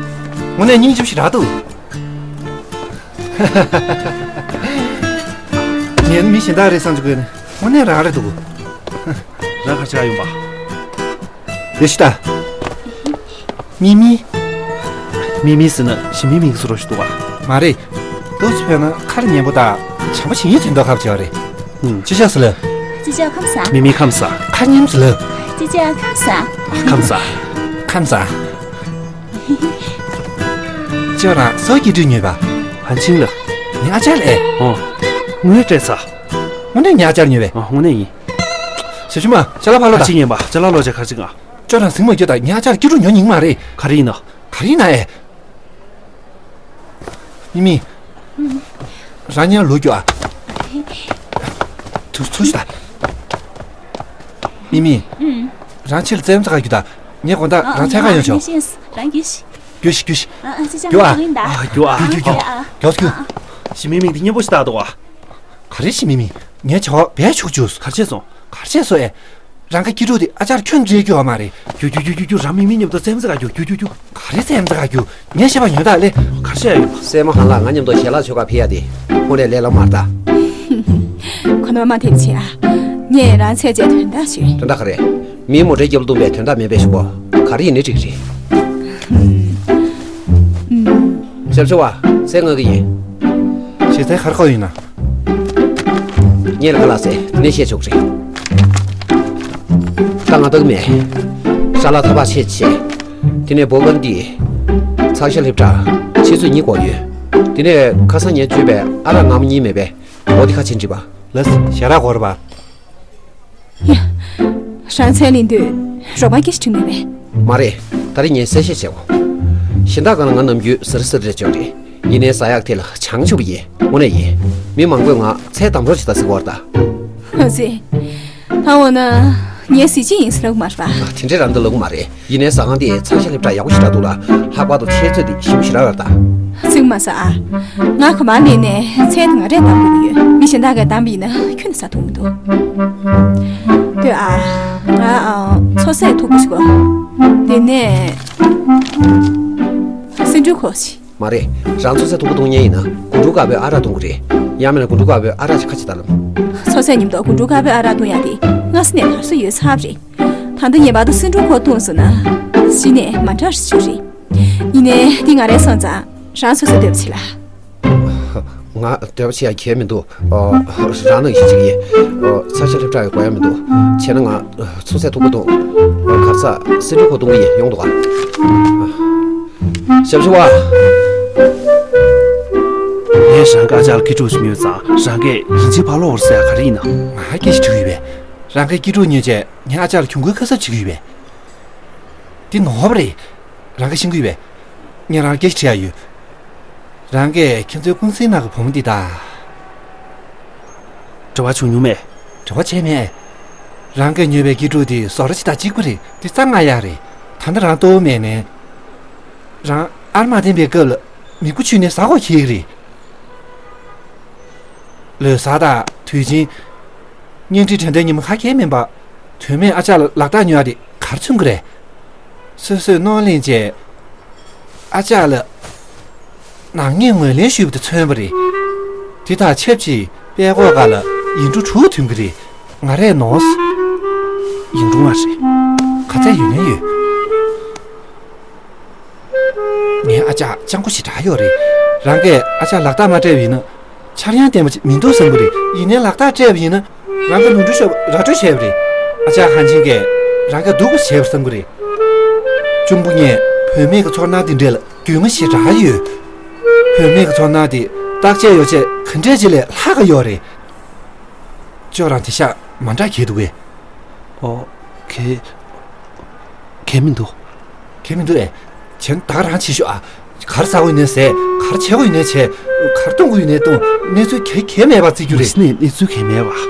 དངོས་གནས་སྙིང་རྗེ་པོ་ཞེ་དྲག་འདུག་ངས་མི་གཞན་དག་རེད་བསམ་བྱུང་གི་ནི་དངོས་གནས་རང་རེད་འདུག་རང་ག་ཆགས་ཡོང་པ། དེ་ཤི་ད། མི་མི། མི་མི་ཟེར་ན་ཞི་མི་མིང་སུ་རོ་ཞིག་འདུག་བ། མ་རེད། ཏོག་ཙམ་ཕན་ན་ཁ་ར་ཉན་པོ་དང་བྱམས་པོ་བྱེད་ཡིན་དོན་དག་ཁབ་བྱས་པ་རེད། ཅི་བྱ་ཟེར་ལ། ཅི་བྱ་ཁམས་བཟང་། མི་མི་ཁམས་བཟང་། ཁ་ཉན་ཟེར་ལ། ཅི་བྱ་ཁམས་བཟང་། ཁམས་བཟང་། ཁམས་བཟང་། ཅོ་རང་སོ་སྐྱིད་སྤྲུལ་ཉོས་པ། ཧན་ཆིང་ལ། ངའི་ཨ་ཅག་ལ་ཨེ། ཨོ། དངོས་སྤྲད་ཚ། དངོས་གནས་ངའི་ཨ་ཅག་ཉོས་པས། ཨོ་དངོས་གནས་ཡིན། ཞབས་ཞུ་མ་ཅ་ལག་ཕར་ལོ་ད། ཁ་ཅིག་ཉན་པ་ཅ་ལག་ལོ་ཅ་ཁ་ཅིག་ང་། ཅོ་རང་ཟིང་མ་སྐྱོ་ད་ངའི་ཨ་ཅག་སྐྱིད་སྤྲུལ་ཉོ་ཉིང་མ་རེད། ག་རེ་ཡིན་ན། ག་རེ་ཡིན་ན་ཨེ། མི་མི། རང་ཉལ་ལོ་རྒྱུ་ཨ། ཐུགས་ཚུར་ཤི་ད། མི་མི། རང་ཕྱིར་བཙན་ཚ་ག་རྒྱུ་ད། ངས་དགོང་དག་རང་འཚོལ་ག་ཡོང་ཆོག་རང་རྒྱུ་ཤི། རྒྱུ་ཤི་རྒྱུ་ཤི། རྒྱུ་ཨ། རྒྱུ་ཨ། རྒྱུ་རྒྱུ་རྒྱུ། རྒྱུ་རྒྱུ། ཞི་མི་མིང་འདི་སྙན་པོ་ཞིག་བཏགས་འདུག་བ། ག་རེ་ཞི་མི་མིང་། ངའི་བྱ་བ་བས་ཆུག་ཅུས། གར་ཆས་སོང་། གར་ཆས་སོ་ཨེ། རང་གི་སྐྱིད་སྤྲུལ་དེ་ཨ་ཅག་ཁྱོད་འདྲེས་རྒྱུ་བ་མ་རེད། རྒྱུ་རྒྱུ་རྒྱུ་རྒྱུ་རྒྱུ་རང་མི་མི་མཉམ་དུ་བཙན་ཚ་ག་རྒྱུ་རྒྱུ་རྒྱུ་རྒྱུ། ག་རེ་བཙན་ཚ་ག་རྒྱུ། ངས་བཤད་པ་ཉོན་དག་ལེ། གར་ཆས་ཡོད། སྲས་མོ་ཧང་ལགས་ང་མཉམ་དུ་ཞལ་ལག་མཆོད་ག་ཕེབས་ཡ་དེ། དངོས་གནས་ལས་སླ་མ་རེད་ད། ཁོ་ནོར་མ་ཐེབས་ཆེ་ཨ། ངས་རང་ཚད་བཅད་དོན་དག་ཞུས། དོན་དག་ག་རེ། མིའི་མོ་ཊའི་རྒྱབ་ལ་བཏུམས་པའི་དོན་དག་མེད་པའི་ཞུ་གོ། ག་རེ་ཡིན་ནའི་འགྲིག་རེད། ཞབས་ཞུ་བ། སེ་ང་གི་ཡིན། ཞེ་ཚའི་གར་ཁོ་ཡིན་ན། ངས་ལ་ཁ་ལག་ཟས་དེ་ནས་བཤད་ཆོག་རེད། ད་ང་ལྟ་གི་མེད། ས་ལ་ཐ་བག་ཆེ་ཆེ། དེ་ནས་བོ་གན་ཏི། ཚག་ཤ་ལྷེབ་ཁྲ། ཆུ་ཚོད་གཉིས་འགོར་ཡོད། དེ་ནས་ཁ་སང་ངས་བཅོས་པའི་ཨ་རག་མངར་མོ་གཉིས་མེད་པས། འོ་དེ་ཁ་ཕྱེ་འགྲིག་པ། ལགས་སོ་ཞལ་རག་འགོར་བ། ཡ། རང་ཚལ་ལེན་དུས་རོགས་པ་སྐད་ཆ་དྲིས་མེད་པས། མ་རེད། ད་རེས་ངས་གསལ་བཤད་བྱས་འོ། གཞན་དག་གང་ལ་ང་ནམ་རྒྱུན་ཟེར་ཟེར་རེད་བྱོས་རེད། ཡིན་ནའི་ཟ་ཡག་དེ་ལ་བྱང་ཆུབ་ཡིན། དངོས་གནས་ཡིན། མི་མང་པོས་ང་ཚལ་དམ་རོགས་བྱེད་ད་ཟེར་གོ་བར་ད། ཨ་ཙི། ད་འོ་ན་ངའི་གཟི་བརྗིད་ཡིན་ཟེར་ལབ་མ་རེད་པ། དེ་འདྲའི་རང་དུ་ལབ་མ་རེད། ཡིན་ནའི་ཟ་ཁང་དེ་ཚག་ཤ་ལེབ་ཁྲ་ཡག་པོ་ཞེ་དྲག་འདུག་ལ། ལྷག་པར་དུ་ཆུ་ཚོད་དེ་ཞིམ་པོ་ཞེ་དྲག་ཡོད་རེད་ད། ཚིག་མ་ཟ་ཨ། ང་ག་མར་ལེན་ནས་ཚལ་དེ་ང་རས་བདམས་དགོས་ཀྱི་ཡོད། མི་གཞན་དག་གིས་བདམས་པ་ཡིན་ན་ཁྱོན་ནས་ཟ་ཐུབ་མི་འདུག་ལྟོས་ཨ། ང་ཨ། མཚོ་ཟས་མཐུག་པོ་ཞིག་དགོས། དེ་ནས་སེ་འབྲུ་ཁོག་ཅིག་མ་རེད། རང་མཚོ་ཟས་མཐུག་པོ་འཐུང་མཁན་ཡིན་ན་དགུན་ཕྲུག་དཀར་པོའི་ཨ་རག་འཐུང་དགོས་རེད། ཡང་མིན་ན་དགུན་ཕྲུག་དཀར་པོའི་ཨ་རག་ཅིག་ཁ་ཕྱེ་ད་ལབ། མཚོ་ཟས་མཉམ་དུ་དགུན་ཕྲུག་དཀར་པོའི་ཨ་རག་འཐུང་ཡག་དེ་སྔ་ས་ནས་དར་སྲོལ་ཡོད་ཚར་བ་རེད། ད་ལྟ་ངེས་པར་དུ་སེ་འབྲུ་ཁོག་འཐུང་སོང་ན་གཞི་ནས་མ་འདྲ་ཞིག་རེད། ཡིན་ནའི་འདི་ང་རས་སོང་ཙང་རང་སོ་སོའི་འདོད་པ་བྱེད་ལ། ང་འདོད་པ་བྱེད་ཡ་གལ་མི་འདུག་ཨོ། རང་ནང་བཞིན་བྱེད་ཀྱི་ཡིན། ཨོ། ཚག་ཤ་ལེབ་ཁྲ་ཡི་དགོས་ཡ་མི་འདུག་བྱས་ན་ང་མཚོ་ཟས་མཐུག་པོ་འཐུང་། ཨོ། གར་ཟ་སེ་འབྲུ་ཁོག་འཐུང་གི་ཡིན། ཡོང་འདུག་ག་ཞབས་ཞུ་བ། ངས་རང་གི་ཨ་ཅག་ལ་སྐྱིད་སྡུག་ཞིག་ཉོས་ཙང་རང་གིས་རིན་ཆེན་ཕར་ལོག་རེད་ཟེར་ཡ་ག་རེ་ཡིན་ན། ང་སྐད་ཆ་དྲི་གི་ཡོད་པས། རང་གིས་སྐྱིད་སྡུག་ཉོས་བྱས་ངའི་ཨ་ཅག་ལ་གྱོང་གུན་ཁ་གསབ་བྱེད་ཀྱི་ཡོད་པས། འདི་ནོར་བ་རེད། རང་གིས་ཤེས་ཀྱི་ཡོད་པས། ངས་རང་ལ་སྐད་ཆ་དྲི་ཡ་ཡོད། རང་གིས་ཁྱེད་ཚོའི་ཀུང་སིའི་ནང་གི་བུ་མོ་འདི་དང་། འབྲེལ་བ་བྱུང་མྱོང་མེད། འབྲེལ་བ་བྱས་མེད། རང་གིས་ཉོས་པའི་སྐྱིད་སྡུག་དེ་ཟོག་ར་ཅིག་དང་གཅིག་པ་རེད། དེ་རྩ་ང་ཡག་རེད། ད་ལྟ་རང་ལྟོ་བ་མེད་ནས། རང་ཨར་མ་འཐེན་པའི་སྐབས་ལ་མིག་པོ་ཆུས་ནས་ཟ་དགོས་ཁེལ་གི་རེད། ལོ་གསར་དང་དུས་ཆེན། གཉེན་སྒྲིག་དྲན་རྟེན་ཉིན་མོ་ཁ་གྱེས་མིན་པ། དོན་མེད་ཨ་ཅག་ལ་ལག་རྟགས་ཉོ་ཡ་དེ་ག་རེ་མཚོན་གི་རེད། སོ་སོས་གནོད་ལན་བྱས། ཨ་ཅག་ལ་ནག་ཉེས་ངོས་ལེན་ཞུས་པ་དེ་མཚོན་པ་རེད། དེ་དང་ཆབས་ཅིག་དཔྲལ་ཀོག་སྒང་ལ་ཡིག་འབྲུ་དྲུག་ཐོན་གི་རེད། ང་རས་ནོར། ཡིན་རུང་བ་རེད། ག་ཚད་ཡོད་ན་ཡོད། ངའི་ཨ་ཅག་སྤྱང་པོ་ཞེ་དྲག་ཡོད་རེད། རང་གིས་ཨ་ཅག་ལག་རྟགས་མ་སྤྲད་པ་ཡིན་ན། འཆར་ཡན་ལྡན་པ་ཅིག་མི་འདུག་བསམ་གི་རེད། ཡིན་ནའི་ལག་རྟགས་སྤྲད་པ་ཡིན་ན། རང་གིས་ནོར་འཁྲུལ་ཤོར་བ་ར་སྤྲོད་བྱས་པ་རེད། ཨ་ཅག་ཧན་ཆིན་གྱིས་རང་ག་སྡུག་པོ་བྱས་པ་བསམ་གི་རེད། གཅུང་པོ་ངས་བུད་མེད་ཀྱི་ཚོར་སྣང་དེ་འདྲས་ལ་རྒྱུས་མངའ་ཞེ་དྲག་ཡོད། བུད་མེད་ཀྱི་ཚོར་སྣང་དེ་བརྟག་དཔྱད་ཡོ་བྱད་ག་འདྲས་ཅིག་ལས་ལྷག་ག་ཡོད་རེད། ཁྱོད་རང་དེ་ཤག་མ་འདྲ་གྱིས་འདུག་གས། ཨོ། གས། གས་མི་འདུག་གས་མི་འདུག་ཨེ། བྱས་ན་ད་ག་རང་བྱེད་ཤོག་ཨ། ག་རེ་ཟ་དགོས་ཡིན་ནའི་ཟས། ག་རེ་བྱེད་དགོས་ཡིན་ནའི་བྱས། ག་རེ་གཏོང་དགོས་ཡིན་ནའི་གཏོང་། གནས་ཚུལ་ག་གས་མེད་པ་བརྩི་རྒྱུ་རེད། མ་གཞི་ནས་གནས་ཚུལ་ག་གས་མེད་པ། རེད་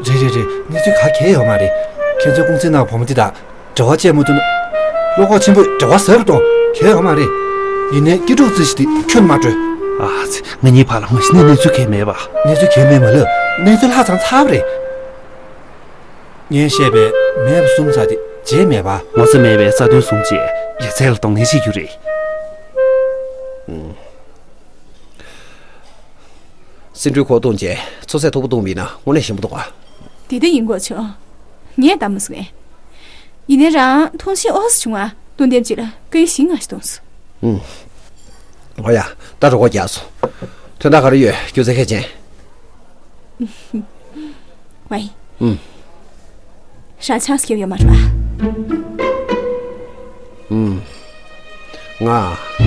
རེད་རེད། གནས་ཚུལ་ག་གས་ཡོད་མ་རེད། ཁྱེད་ཚོའི་ཀུང་ཚེ་ནང་བུ་མོ་འདི་དང་འབྲེལ་བ་བཅད་མ་ཐུབ་ན། བློ་ཁོག་ཆེན་པོས་འབྲེལ་བ་ཟབ་རུ་གཏོང་། གས་ཡོད་མ་རེད། ཡིན་ནའི་སྐྱིད་སྡུག་རྩོད་གཞི་དེ་ཁྱོན་མ་སྤྲོད། ཨ་ཙི། ང་གཉིས་བར་ལ་མ་གཞི་ནས་གནས་ཚུལ་ག་གས་མེད་པ། གནས་ཚུལ་ག་གས་མེད་མ་ལབ། གནས་ཚུལ་ལྷག་ཙམ་ཚ་བ་རེད། ངས་བཤད་པའི་མེད་པ་གསུམ་ཚ་དེ་བརྗེད་མེད་པ། ངོ་ཚ་མེད་པའི་རྩ་དོན་གསུམ་བཅས་ཡ་མཚན་ལ་གཏོང་ནི་ཤེས་རྒྱུ་རེད། སེ་འབྲུའི་ཁོག་བཏུང་རྗེས་ཚོད་ཚད་མཐོ་པོ་བཏུང་བ་ཡིན་ན་དངོས་གནས་ཞིམ་པོ་འདུག་ག་དེ་འདྲ་ཡིན་དགོས་བྱུང་། ངས་ལྟ་མ་སོང་ངས། ཡིན་ནའི་རང་འཐུང་ཤེས་ཨོ་སི་བྱུང་བ་བཏུང་དེབ་ཅིག་ལ་སྐད་ཡིག་བཞི་ལྔ་ཞིག་བཏུང་སོང་། ཨུམ། ཨོ་ཡ། ད་རོ་ཁོག་རྒྱགས་སོང་། དོན་དག་ག་རེ་ཡོད། སྐྱོ་ཚད་ཁས་ཅན། ཝའི། ཨུམ། རང་ཆང་སྐྱེབ་ཡོད་མ་རེད་པ། ཨུམ། ང་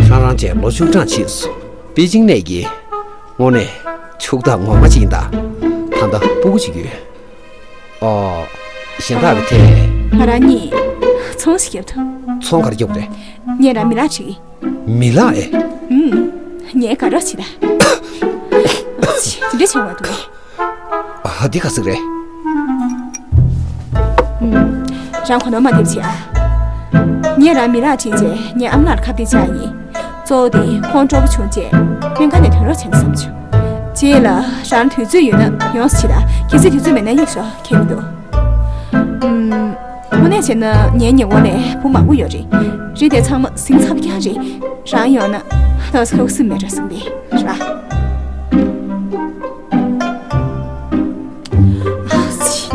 ཧྲང་རང་བཅས་ལོ་བཅུ་གྲངས་ཕྱིན་སོང་། པེ་ཅིང་ནས་ཀྱི་དངོས་གནས་ཕྱུག་བདག་ངོ་མ་ཅིག་ཡིན་ད། ད་ལྟ་སྤུ་གུ་གཅིག་ཡོད། ཨོ། གཞན་དག་གི་ཐད། ང་རང་གཉིས་ཚོང་ཞིག་རྒྱབ་ཐུབ། ཚོང་ག་རེ་རྒྱབ་རེད། ངས་རང་མི་ལག་བྲིས། མི་ལག་ཨེ། ཨུམ། ངས་དགའ་རོགས་བྱེད་ད། ཅི་འདྲ་བྱུང་བ་འདུག་ཨ། འདི་ག་ཟིག་རེད། ཨུམ། རང་གོ་ནོར་མ་འདེབས་བྱེད་ཨ། ངས་རང་མི་ལག་བྲིས་རྗེས་ངའི་ཨ་མ་ལགས་ལ་ཁ་གཏད་བཅག་ཡིན། གཙོ་བོ་དེ་ཁོང་སྤྲོ་པོ་བྱུང་རྗེས་སྨན་ཁང་ནས་ཐོན་རོགས་བྱས་ན་བསམ་བྱུང་། རྗེས་ལ་རང་དུས་ཚོད་ཡོད་ན་ཡོང་ཟེར་ད། གལ་སྲིད་དུས་ཚོད་མེད་ན་གཡུག་ཞོག་ཁྱད་མི་འདུག་ཨུམ། དངོས་གནས་བྱས་ན་ངའི་ཉེ་འཁོར་ལ་བུ་མང་པོ་ཡོད་རེད། རེད་དེ་ཚང་མ་ཟིང་ཚ་པོ་རྐྱང་རེད། རང་ཡོང་ན་ཏོག་ཙམ་ཁུ་སིམ་མེད་འགྲོ་བསམ་པས་རེད་པ།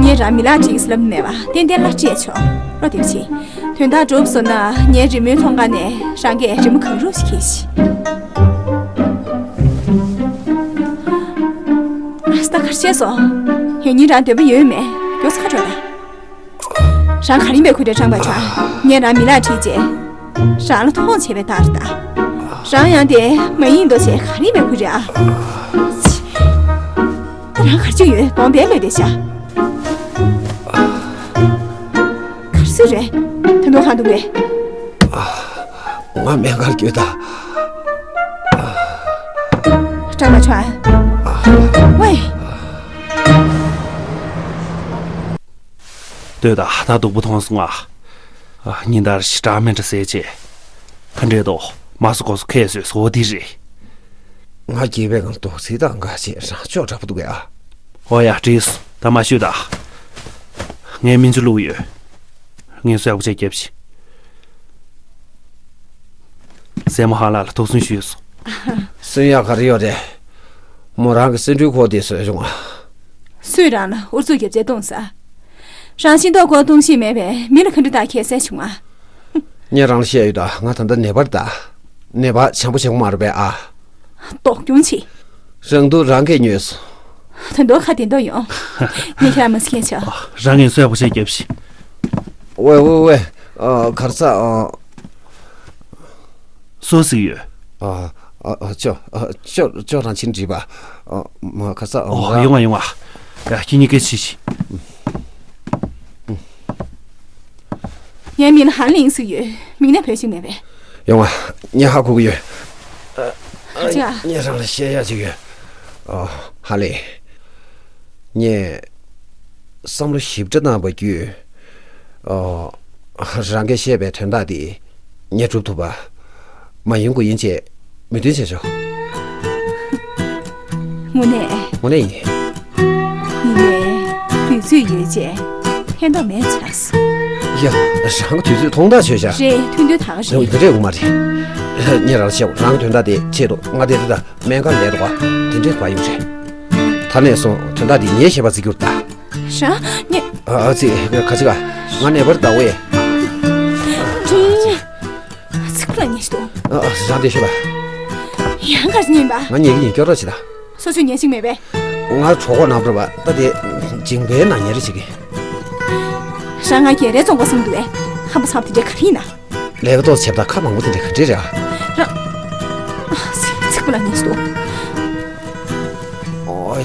ངས་རང་མི་ལག་བྲིས་ཟེར་ལབ་མེད་པ་ཏན་ཏན་ལག་བྲིས་ཆོག་བློ་བདེ་པོ་བྱེད། དོན་དག་འགྲུབ་སོང་ན་ངའི་རི་མོའི་ཚོང་ཁང་ནས་རང་གིས་རི་མོ་གང་རུང་ཞིག་ཁྱེར་ཤིག་ཨ་སྟག་ཁར་བཤད་སོང་། ཡང་སྙིང་རང་འདོད་པ་ཡོད་མེད་མགྱོགས་ཁ་འགྲོ་ད། རང་ག་རེ་ཡིན་པའི་ཁུལ་དེ་ཀྲང་པ་ཆོན། ངས་རང་མི་ལག་བྲིས་རྗེས། རང་ལ་མཐོང་བྱས་པའི་རྟགས་རེད་ད། རང་ཡང་དེ་མ་ཡིན་མདོག་བྱས་ག་རེ་ཡིན་པའི་ཁུལ་རེད་ཨ། ད་རང་ག་རེ་བྱེད་ཀྱི་ཡོད། གདོང་དཔེ་ལོས་བདེ་ཤག་ག་རེ་ཟེར་རེད། ད་དུང་གང་འདུག་གས། ང་སྨན་ཁང་བསྐྱོད་ད། ཀྲང་པ་ཆོན། ཝེ། ལྟོས་དང་། ད་སྡུག་པོ་མཐོང་སོང་ང་། ཨ། ཉིན་ལྟར་ཞེ་དྲག་སྨན་ཁྲག་ཟས་བྱས། ཁ་འབྲལ་དོ། མ་སུ་གོ་སུ་ཁས་བཟོས་སོ་འདི་རེད། ང་སྐྱེས་པའི་སྒང་རྡོག་རྫིས་དང་འགའ་ཞིག་རང་ཕྱོགས་འདྲ་པོ་འདུག་གས་ཨ། ཨོ་ཡ། བྲིས་སོང་། ད་མ་ཤོད་ད། ངས་སྨན་བཅོས་བླུགས་ཡོད། ངས་གསོས་པོ་ཆེ་རྒྱབ་ཤིག་སྲས་མོ་ཧ་ལགས་ལ་ཐུགས་སུན་ཞུས་སོང་། སུན་ཡག་ག་རེ་ཡོད་རེད། མོ་རང་གི་སེ་འབྲུའི་ཁོག་དེ་བཟོས་བྱུང་ང་། སུས་རང་ལ་ཨུ་ཚུགས་རྒྱབ་བྱས་བཏུང་ས། རང་ཤིང་ཏོག་ཁོག་བཏུང་ཤེས་མེད་པས་མི་ལ་ག་འདྲ་བདག་གས་ཟེར་བྱུང་ང་། ངས་རང་ལ་བཤད་ཡོད་ད། ང་ད་ལྟ་ནད་པར་གདའ། ནད་པ་བྱམས་པོ་བྱེད་ཀྱི་མ་རེད་པས་ཨ། ལྡོག་རྒྱུན་ཆེ། རང་སྡུག་རང་གིས་ཉོས་སོང་། ད་དུང་ཁ་བདེ་མདོག་ཡོང་། ངས་ཁྱེད་ལ་མ་ཟེར་མཁན་བྱ། རང་གིས་གསོས་པོ་ཆེ་རྒྱབ་ཤིག་ཝེ་ཝེ་ཝེ། ཨ། ག་རེ་ཟ། ཨ། སུ་ཟིག་ཡོད། ཨ། ཨ། ཨ། ཅོ། ཨ། ཅོ། ཅོ་རང་ཕྱིན་འགྲིག་པ། ཨ། མ། ག་རེ་ཟ། ཨ། ཨོ། མ། ཡོང་ང་ཡོང་ང་། ཡ། ཁྱེད་གཉིས་ཀས་བྱས་ཤིག་ངའི་མིང་ལ་ཧན་ལིང་ཟེར་ཡོད། མིང་ན་བོད་ཞིག་མེད་པས། ཡོང་ང་། ངས་ཧ་གོ་གི་ཡོད། ཨ། ཨ། ཅི་ཨ། ངས་རང་ལ་བཤད་ཡག་ཅིག་ཡོད། ཨ། ཧ་ལེ། ངས་བསམ་བློ་ཞིབ་ཕྲ་གནང་བ་བརྒྱུད། ཨ། རང་གིས་བཤད་པའི་དོན་དག་འདི་ངས་སྒྲུབ་ཐུབ་པ། མ་ཡིན་དགུ་ཡིན་བྱས་མོས་མཐུན་བྱས་ཆོག་དངོས་གནས། དངོས་གནས་ཡིན། ཡིན་ནའི་དུས་ཚོད་ཡོལ་བྱས་ཕན་ཐོགས་མེད་ཆགས་སོང་། ཡ། རང་གི་དུས་ཚོད་ཐོག་མཐའ་ཆོད་ཤག་རེད། ཐུང་ཐུང་ད་ག་རེད། འདི་འདྲས་ཡོང་མ་རེད། ངས་རང་ལ་བཤད་དགོས། རང་གི་དོན་དག་དེ་ཆེད་དུ་ང་དེ་རི་དང་སྨན་ཁང་ལས་འགྲོ་བ་དེ་འདྲས་བ་ཡོང་རེད། ད་ནས་བཟུང་དོན་དག་འདི་ངས་ཤེས་པ་བརྩི་རྒྱུར་གདའ། རང་ཉེ། ཨ་ཙི། ག་ཅི་ག་ང་ནེ་བར་ད་ཝེ། ཅི། ཚིག་པ་ལ་ཉེ་ཞིག་འདུག་ཨ་རང་དེ་ཤོད་ལ། ཡང་ག་ཅི་ཉན་པ། ང་ཉེ་གི་ཡིན། སྐྱོ་ར་ཅི་ད། སོ་སོས་ཉན་ཞིག་མེད་པས། ང་གྲོགས་པོ་ནང་བར་བ་ད་དེ་འཇིང་པའི་ནང་ཉེ་རེ་ཅིག་གི། རང་ང་རྒྱལ་རེ་བཙོང་གོ་སོང་འདུག་ཨེ། ཧམ་པ་སང་དེ་འདྲ་ག་རེ་ཡིན་ན། ལས་ཀ་ཏོག་ཙམ་བྱེད་པ་ད་ཁ་མང་པོ་དེ་འདྲ་ག་འདྲ་རེད་ཨ། རང་། ཨ་ཙི། ཚིག་པ་ལ་ཉེ་ཞིག་འདུག་ཨོ་ཡ།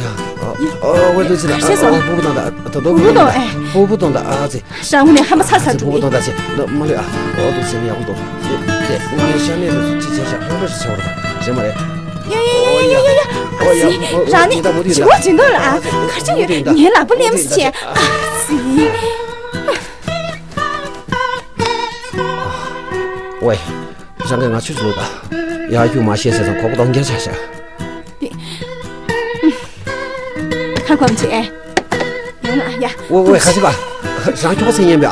ཨོ་ཨོ་ཝེ་ཏུ་ཙི་ན། ཨོ་ཨོ་སྤུ་གུ་དང་ད། ད་དོ་སྤུ་གུ་དང་ཨེ། སྤུ་གུ་དང་ད། ཨ་ཙི། ཞང་ངུ་ནས་ཧམ་པ་ཚ་ཚ་འདུག་སྤུ་གུ་དང་ད་ཅེ་ན་མ་རེད་ཨ། ཨོ་དུ་ཙི་ནི་ཡག་པོ་འདུག་དེ་དེ་ངས་ཤ་ནས་དུ་ཅི་བྱས་ཤག་ཧོན་པ་ཞིག་བྱས་པ་རེད་མ་རེད། ཡ་ཡ་ཡ་ཡ་ཡ། ཨ་ཙི། རང་ནི་ཇི་མོ་ཇི་འདོད་ལ་ཨ། གར་ཆ་ཡོད། ངའི་ལག་པ་ལེམ་སི་བྱས། ཨ་ཙི། ཝེ། རང་གིས་ང་ཆུ་བླུགས་ད། ཡ་ཁྱུག་མ་ཤེས་ཟེར་ཙང་ཁོག་པ་གཏོང་རྒྱ་ཆ་ཤག་ཁ་སྐོམ་བྱས། ཡོང་ང་ཡ། ཝེ་ཝེ། ཁ་ཤི་པ། རང་ཁྱོག་ཟིན་ཉན་པས་ཨ།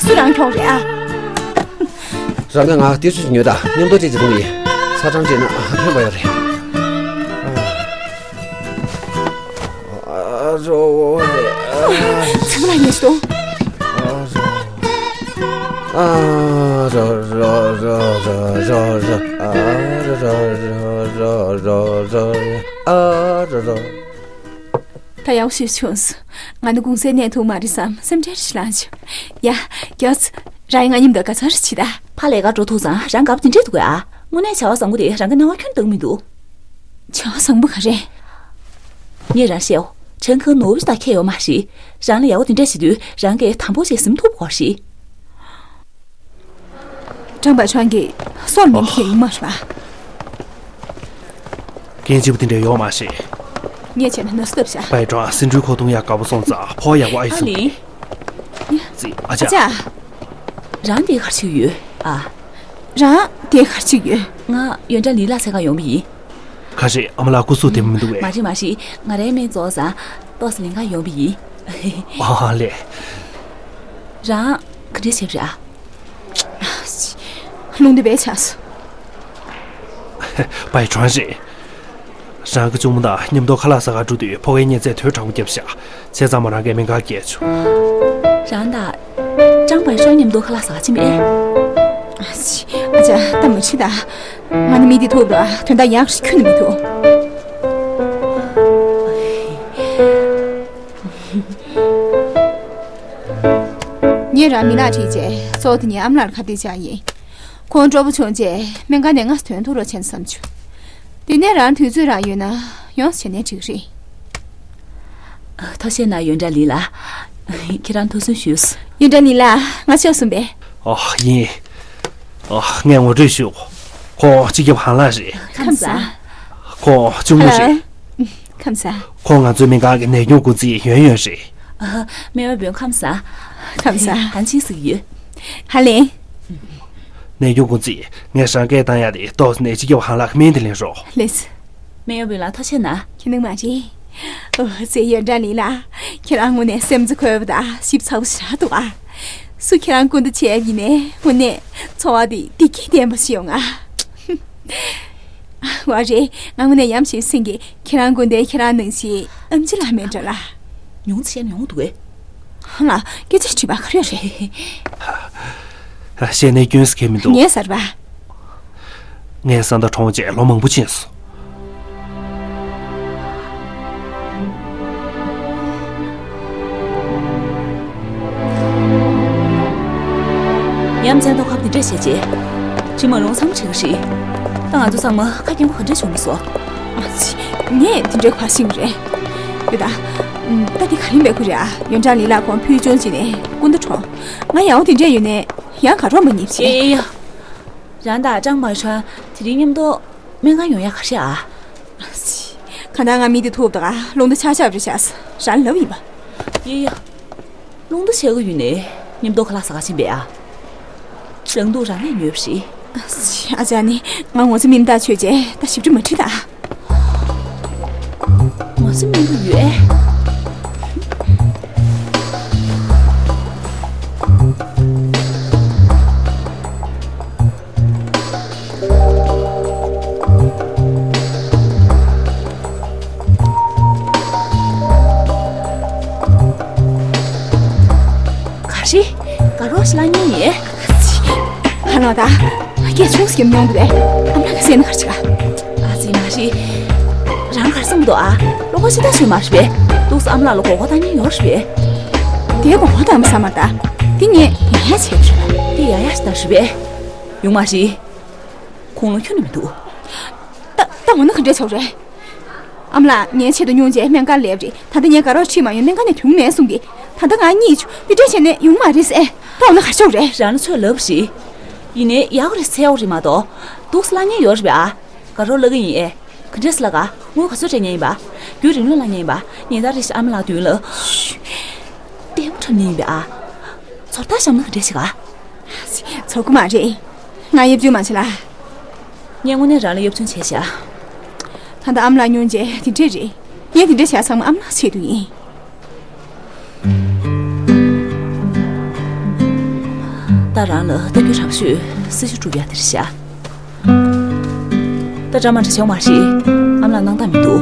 སུ་རང་ཁྱོག་རེད་ཨ། རང་གིས་ང་ཏི་སུ་ཉོས་ད། མཉམ་དུ་སྤྲད་ཅིག་འདུག་ཡིན། ཚ་གྲང་སྤྲད་ན་ཕན་པ་ཡོད་རེད། ཨ་རོ། ཚང་མ་ཉེས་སོང་། ཨ་རོ་རོ་རོ་རོ་རོ་རོ། ཨ་རོ་རོ་རོ་རོ་རོ་རོ། ཨ་རོ་རོ། ད་ཡག་ཤོས་བྱུང་སོང་། ང་ནི་གུང་སེང་གནས་ཐུབ་མ་རེད་བསམ་སེམས་ཁྲལ་ཞིག་ལངས་བྱུང་། ཡ། རྒྱོ་ཙི། རང་ཡིན་ང་མཉམ་དུ་དགའ་ཚོར་ཞིག་བྱེད་ད། ཕ་ལས་ཀ་འགྲོ་ཐུབ་ཙང་རང་དགའ་པོ་དེ་འདྲས་འདུག་གས་ཨ། དངོས་གནས་བྱ་བ་བཟང་པོ་དེ་རང་གི་སྣང་བ་ཁྱོན་བཏང་མི་འདུག་བྱ་བ་བཟང་པོ་ག་རེ། ངས་རང་བཤད་འོ། ཁྲེན་ཁང་ནོར་བུ་ཞིག་དང་ཁྱད་ཡོད་མ་རེད། རང་ལ་ཡག་པོ་དེ་འདྲས་བྱེད་དུས་རང་གིས་དམ་པོ་བྱས་ཟིན་ཐུབ་དགོས་རེད། ཀྲང་པའེ་ཁྲང་གིས་སོར་མིན་ཐེ་ཡོང་མ་རེད་པ། རྐྱེན་གཅིག་པུ་དེ་འདྲ་ཡོད་མ་རེད། ངས་བྱས་ན་ན་ཟུག་བཏབ་ཤག་པའེ་ཀྲང་སེ་འབྲུའི་ཁོག་འཐུང་ཡག་དགའ་པོ་སོང་ཙང་ཕོ་ཡག་པོ་ཨ་ཡི་ཨ་སོང་ལི། ཙི། ཨ་ཨ་ཅག་ཅག་རང་དེ་གར་ཆིག་ཡོད་ཨ། རང་དེ་གར་ཆིག་ཡོད། ང་ཡོན་ཀྲང་ལི་ལ་འཚོལ་ག་ཡོང་བ་ཡིན། ག་རེ། ཨ་མ་ལགས་སྐུ་གཟུགས་བདེ་པོ་མི་འདུག་པས། མ་རེད་མ་རེད། ང་རའི་སྨན་རྫོགས་ཙང་ཏོག་ཙམ་ལེན་ག་ཡོང་བ་ཡིན། ཨ་ལས། རང་ག་འདྲས་བྱས་པ་རེད་ཨ། རླུང་འདི་བས་ཆགས་སོང་། པའི་གྲོང་རེད། རང་གི་གཅུང་མོ་དང་མཉམ་དུ་ཁ་ལག་ཟ་གར་འགྲོ་དུས་ཕོ་བའི་གཉན་ཚད་དོས་དྲག་པོ་བརྒྱབ་ཤག་བྱས་ཙང་མོ་རང་གི་སྨན་ཁང་བསྐྱལ་བྱུང་། རང་དང་ཀྲང་པའི་ཧྲོན་མཉམ་དུ་ཁ་ལག་ཟ་ག་ཕྱིན་པས། ཨ་ཅེ། ཨ་ཅག་ད་མ་འཆི་ད། ང་ནི་མི་འདི་ཐུག་ད་དོན་དག་ཡག་ཞིག་ཁྱོན་ནས་མི་ཐུག་ངས་རང་མི་ནག་ཁྲིད་རྗེས་གཙོ་བོ་དེ་ངའི་ཨ་མ་ལགས་ལ་ཁ་གཏད་བཅག་ཡིན། ཁོང་སྤྲོ་པོ་བྱུང་རྗེས་སྨན་ཁང་ནས་སྔ་ཙམ་ཐོན་ཐུབ་རོགས་བྱས་ན་བསམ་བྱུང་། དེ་ནས་རང་དུས་ཚོད་རང་ཡོད་ན་ཡོང་བྱས་ནས་འགྲིག་རེད། ཐུགས་རྗེ་གནང་ཡོན་ཀྲང་ལི་ལགས། ཁྱེད་རང་ཐུགས་གསོ་ཞུས། ཡོན་ཀྲང་ལི་ལགས་ང་ཤོག་གསུངས་པས། ཨོ་ཡིན། ཨོ་ངས་ངོ་སྤྲོད་ཞུ། ཁོང་སྤྱི་ཁྱབ་ཧང་ལགས་རེད། ཁམས་བཟང་། ཁོང་གཅུང་མོ་རེད། ཁམས་བཟང་། ཁོང་ང་ཚོའི་སྨན་ཁང་གི་ནད་སྐྱོང་འགོ་འཛིན་ཡོན་ཡོན་རེད། ཨ། སྨན་པ་བོན་ཁམས་བཟང་། ཁམས་བཟང་། ཧན་ཆིང་ཟེར་གྱི་ཡོད། ཧ་ལས། ནད་སྐྱོང་འགོ་འཛིན་ངས་རང་སྐད་བཏང་ཡ་དེ་ཏོག་ཙམ་ནས་སྤྱི་ཁྱབ་ཧང་ལགས་ཀྱི་སྨན་དེ་ལེན་རོགས། ལེས། སྨན་པ་བོན་ལགས་ཐུགས་རྗེ་གནང་། ཁྱེད་ནང་མ་རེད། ཨོ་ཙེ་ཡོན་ཀྲང་ལི་ལགས། ཁྱེད་རང་དངོས་གནས་སེམས་ཚ་འཁོལ་བ་དང་ཞིབ་ཚགས་པོ་ཞིག་རག་འདུག་ཨ། སུ་ཁྱེད་རང་སྐུ་མདུན་ཆེ་ཡིན་ནའི་དངོས་གནས་འཚོ་བ་འདི་བདེ་སྐྱིད་ལྡན་པ་ཞིག་ཡོང་ང་། ཝ་རེད། ང་དངོས་གནས་ཡ་མ་ཤེས་སེང་གེ་ཁྱེད་རང་སྐུ་མདུན་ཁྱེད་རང་ནང་བཞིན་ཨེམ་ཆི་ལ་མེད་འགྲོ་ལ། ཉུང་ཙམ་བཤད་ན་ཡོང་འདུག་གས། ཧང་ལ་སྐད་ཆ་དྲིས་པ་ག་རེ་རེད། བཤད་ནས་སྐྱོན་ཟེར་མཁན་མི་འདུག་ངའི་གསར་པ། ངས་ས་མཐའ་གྲོངས་རྗེས་ལོ་མང་པོ་ཕྱིན་སོང་། ཡ་མཚན་ཐོག་ཁབ་འདི་འདྲ་བྱས་རྗེས། ཁྲིམས་མ་རུང་ཚང་མ་བྱེད་ཀྱི་རེད། ད་ང་ཚོ་ཚང་མ་ཁ་སྐྱེངས་པོ་ག་འདྲ་བྱུང་མི་སོང་། ཨ་ཙི། ངས་འདི་འདྲའི་ཁ་ཤིང་རེད། ཡོད་ད། ད་འདི་ག་རེ་འབད་དགོས་རེད་ཨ། ཡོན་ཀྲང་ལི་ལགས་ཁོང་ཕུལ་བྱུང་བྱས་ནས་སྐུ་མདུན་གྲོངས། ང་ཡག་པོ་དེ་འདྲས་ཡོད་ནས་ཡང་ག་རོགས་མ་ཉེས་བྱས། ཡེ་ཡེ། རང་དང་ཀྲང་པའེ་ཧྲན་དེ་རིང་མཉམ་དུ་སྨན་ཁང་ཡོང་ཡག་ག་རེ་ཨ། གང་ལྟར་ང་མི་དེ་ཐུག་ད་ག་རླུང་རྟ་ཆག་ཆག་རེད་ཤག་རང་ལབ་ཡིན་པ། ཡེ་ཡ། རླུང་རྟ་ཆག་གི་ཡོད་ནས་མཉམ་དུ་ཁ་ལག་ཟ་ག་ཕྱིན་པས་ཨ། རང་སྡུག་རང་ནས་ཉོས་པ་རེད། ཨ་ཅག་ནི་ང་ངོ་ཚ་མིན་ད་ཆོས་རྗེ་ད་ཞིབ་ཕྲ་མ་དྲིས་ད། ང་ཚོ་མི་འདུག་ཡོད། ཨ་རོགས་ཤི་ལ་ཉིན་ཡིན། ཧ་ལོ་ད། སྐད་ཆུང་ཟིག་མྱོང་འདུག་གས། ཨ་མ་ལགས་ཀྱིས་ཟེར་ན་ག་རེ་བྱེད་ག་ཨ་ཙི་མ་རེད། རང་གར་སོང་འདུག་ཨ། ལོ་ག་ཤི་ད་ཤོད་མ་རེད་པས། འདུག་སེ་ཨ་མ་ལགས་ལ་མགོ་སྐོར་བཏང་ཉན་ཡོད་རེད་པས། དེའི་མགོ་སྐོར་བཏང་མ་ས་མ་ད། དེ་ངས་ཡ་ཡ་བྱས་རེད། དེ་ཡ་ཡ་ཞིག་ད་རེད་པས། ཡོང་མ་རེད། ཁུངས་ལུང་ཁྱོན་ནས་མི་འདུག་ད་ད་འོ་ན་ག་འདྲས་ཆོག་རེད། ཨ་མ་ལགས་ངའི་ཆེད་དུ་སྙུང་རྗེ་སྨན་ཁང་སླེབས་རེད། ད་ལྟ་ངའི་དགའ་རོགས་ཁྲིད་མ་ཡོང་སྨན་ཁང་ནས་བྱུང་མེད་གསུང་གི་ད་ལྟ་ང་གཉིད་ཆུ་བི་ཏྲེ་བྱས་ནས་ཡོང་མ་རེད་ཟེར། ད་འོ་ན་ག་ཆོག་རེད། རང་ལ་ཚོད་ལབ་ཞིག་ཡིན་ནའི་ཡག་རེད་ཚེའོ་རེད་མ་གཏོགས་འདུག་སེ་ལབ་ཉན་ཡོད་རེད་པས་ཨ། དགའ་རོགས་ལབ་གི་ཡིན་ཨེ། ག་འདྲས་ལབ་ག་དངུལ་ག་ཚོད་སྤྲད་ཉན་ཡིན་པ། རྒྱུན་རིང་ལོ་ལབ་ཉན་ཡིན་པ། ཉིན་ལྟར་རེ་བཞིན་ཨ་མ་ལགས་མདུན་ལ། ལྟད་མོ་འཁྲབ་ཉན་ཡིན་པས་ཨ། ཚོར་ཐག་བཞག་ན་ག་འདྲས་བྱེད་ག་ཚོར་གི་མ་རེད། ང་ཡིབ་འཇུག་མ་བྱེད་ལ། ངས་དངོས་གནས་རང་ལ་ཡིབ་འཇུག་བྱས་ཤག་ད་ལྟ་ཨ་མ་ལགས་སྙུང་རྗེ་དེ་འདྲས་རེད། ངས་དེ་འདྲས་བྱས་ཚང་མ་ཨ་མ་ལགས་ཆེད་དུ་ཡིན། ད་རང་ལ་ལྟ་རྒྱུ་རག་ཤོས་སྲི་ཞུ་སྒྲུབ་ཡ་དེ་རེད་ཤག་ད་འདྲ་མ་འདྲ་བྱུང་མ་རེད། ཨ་མ་ལགས་སྣང་དག་མི་འདུག་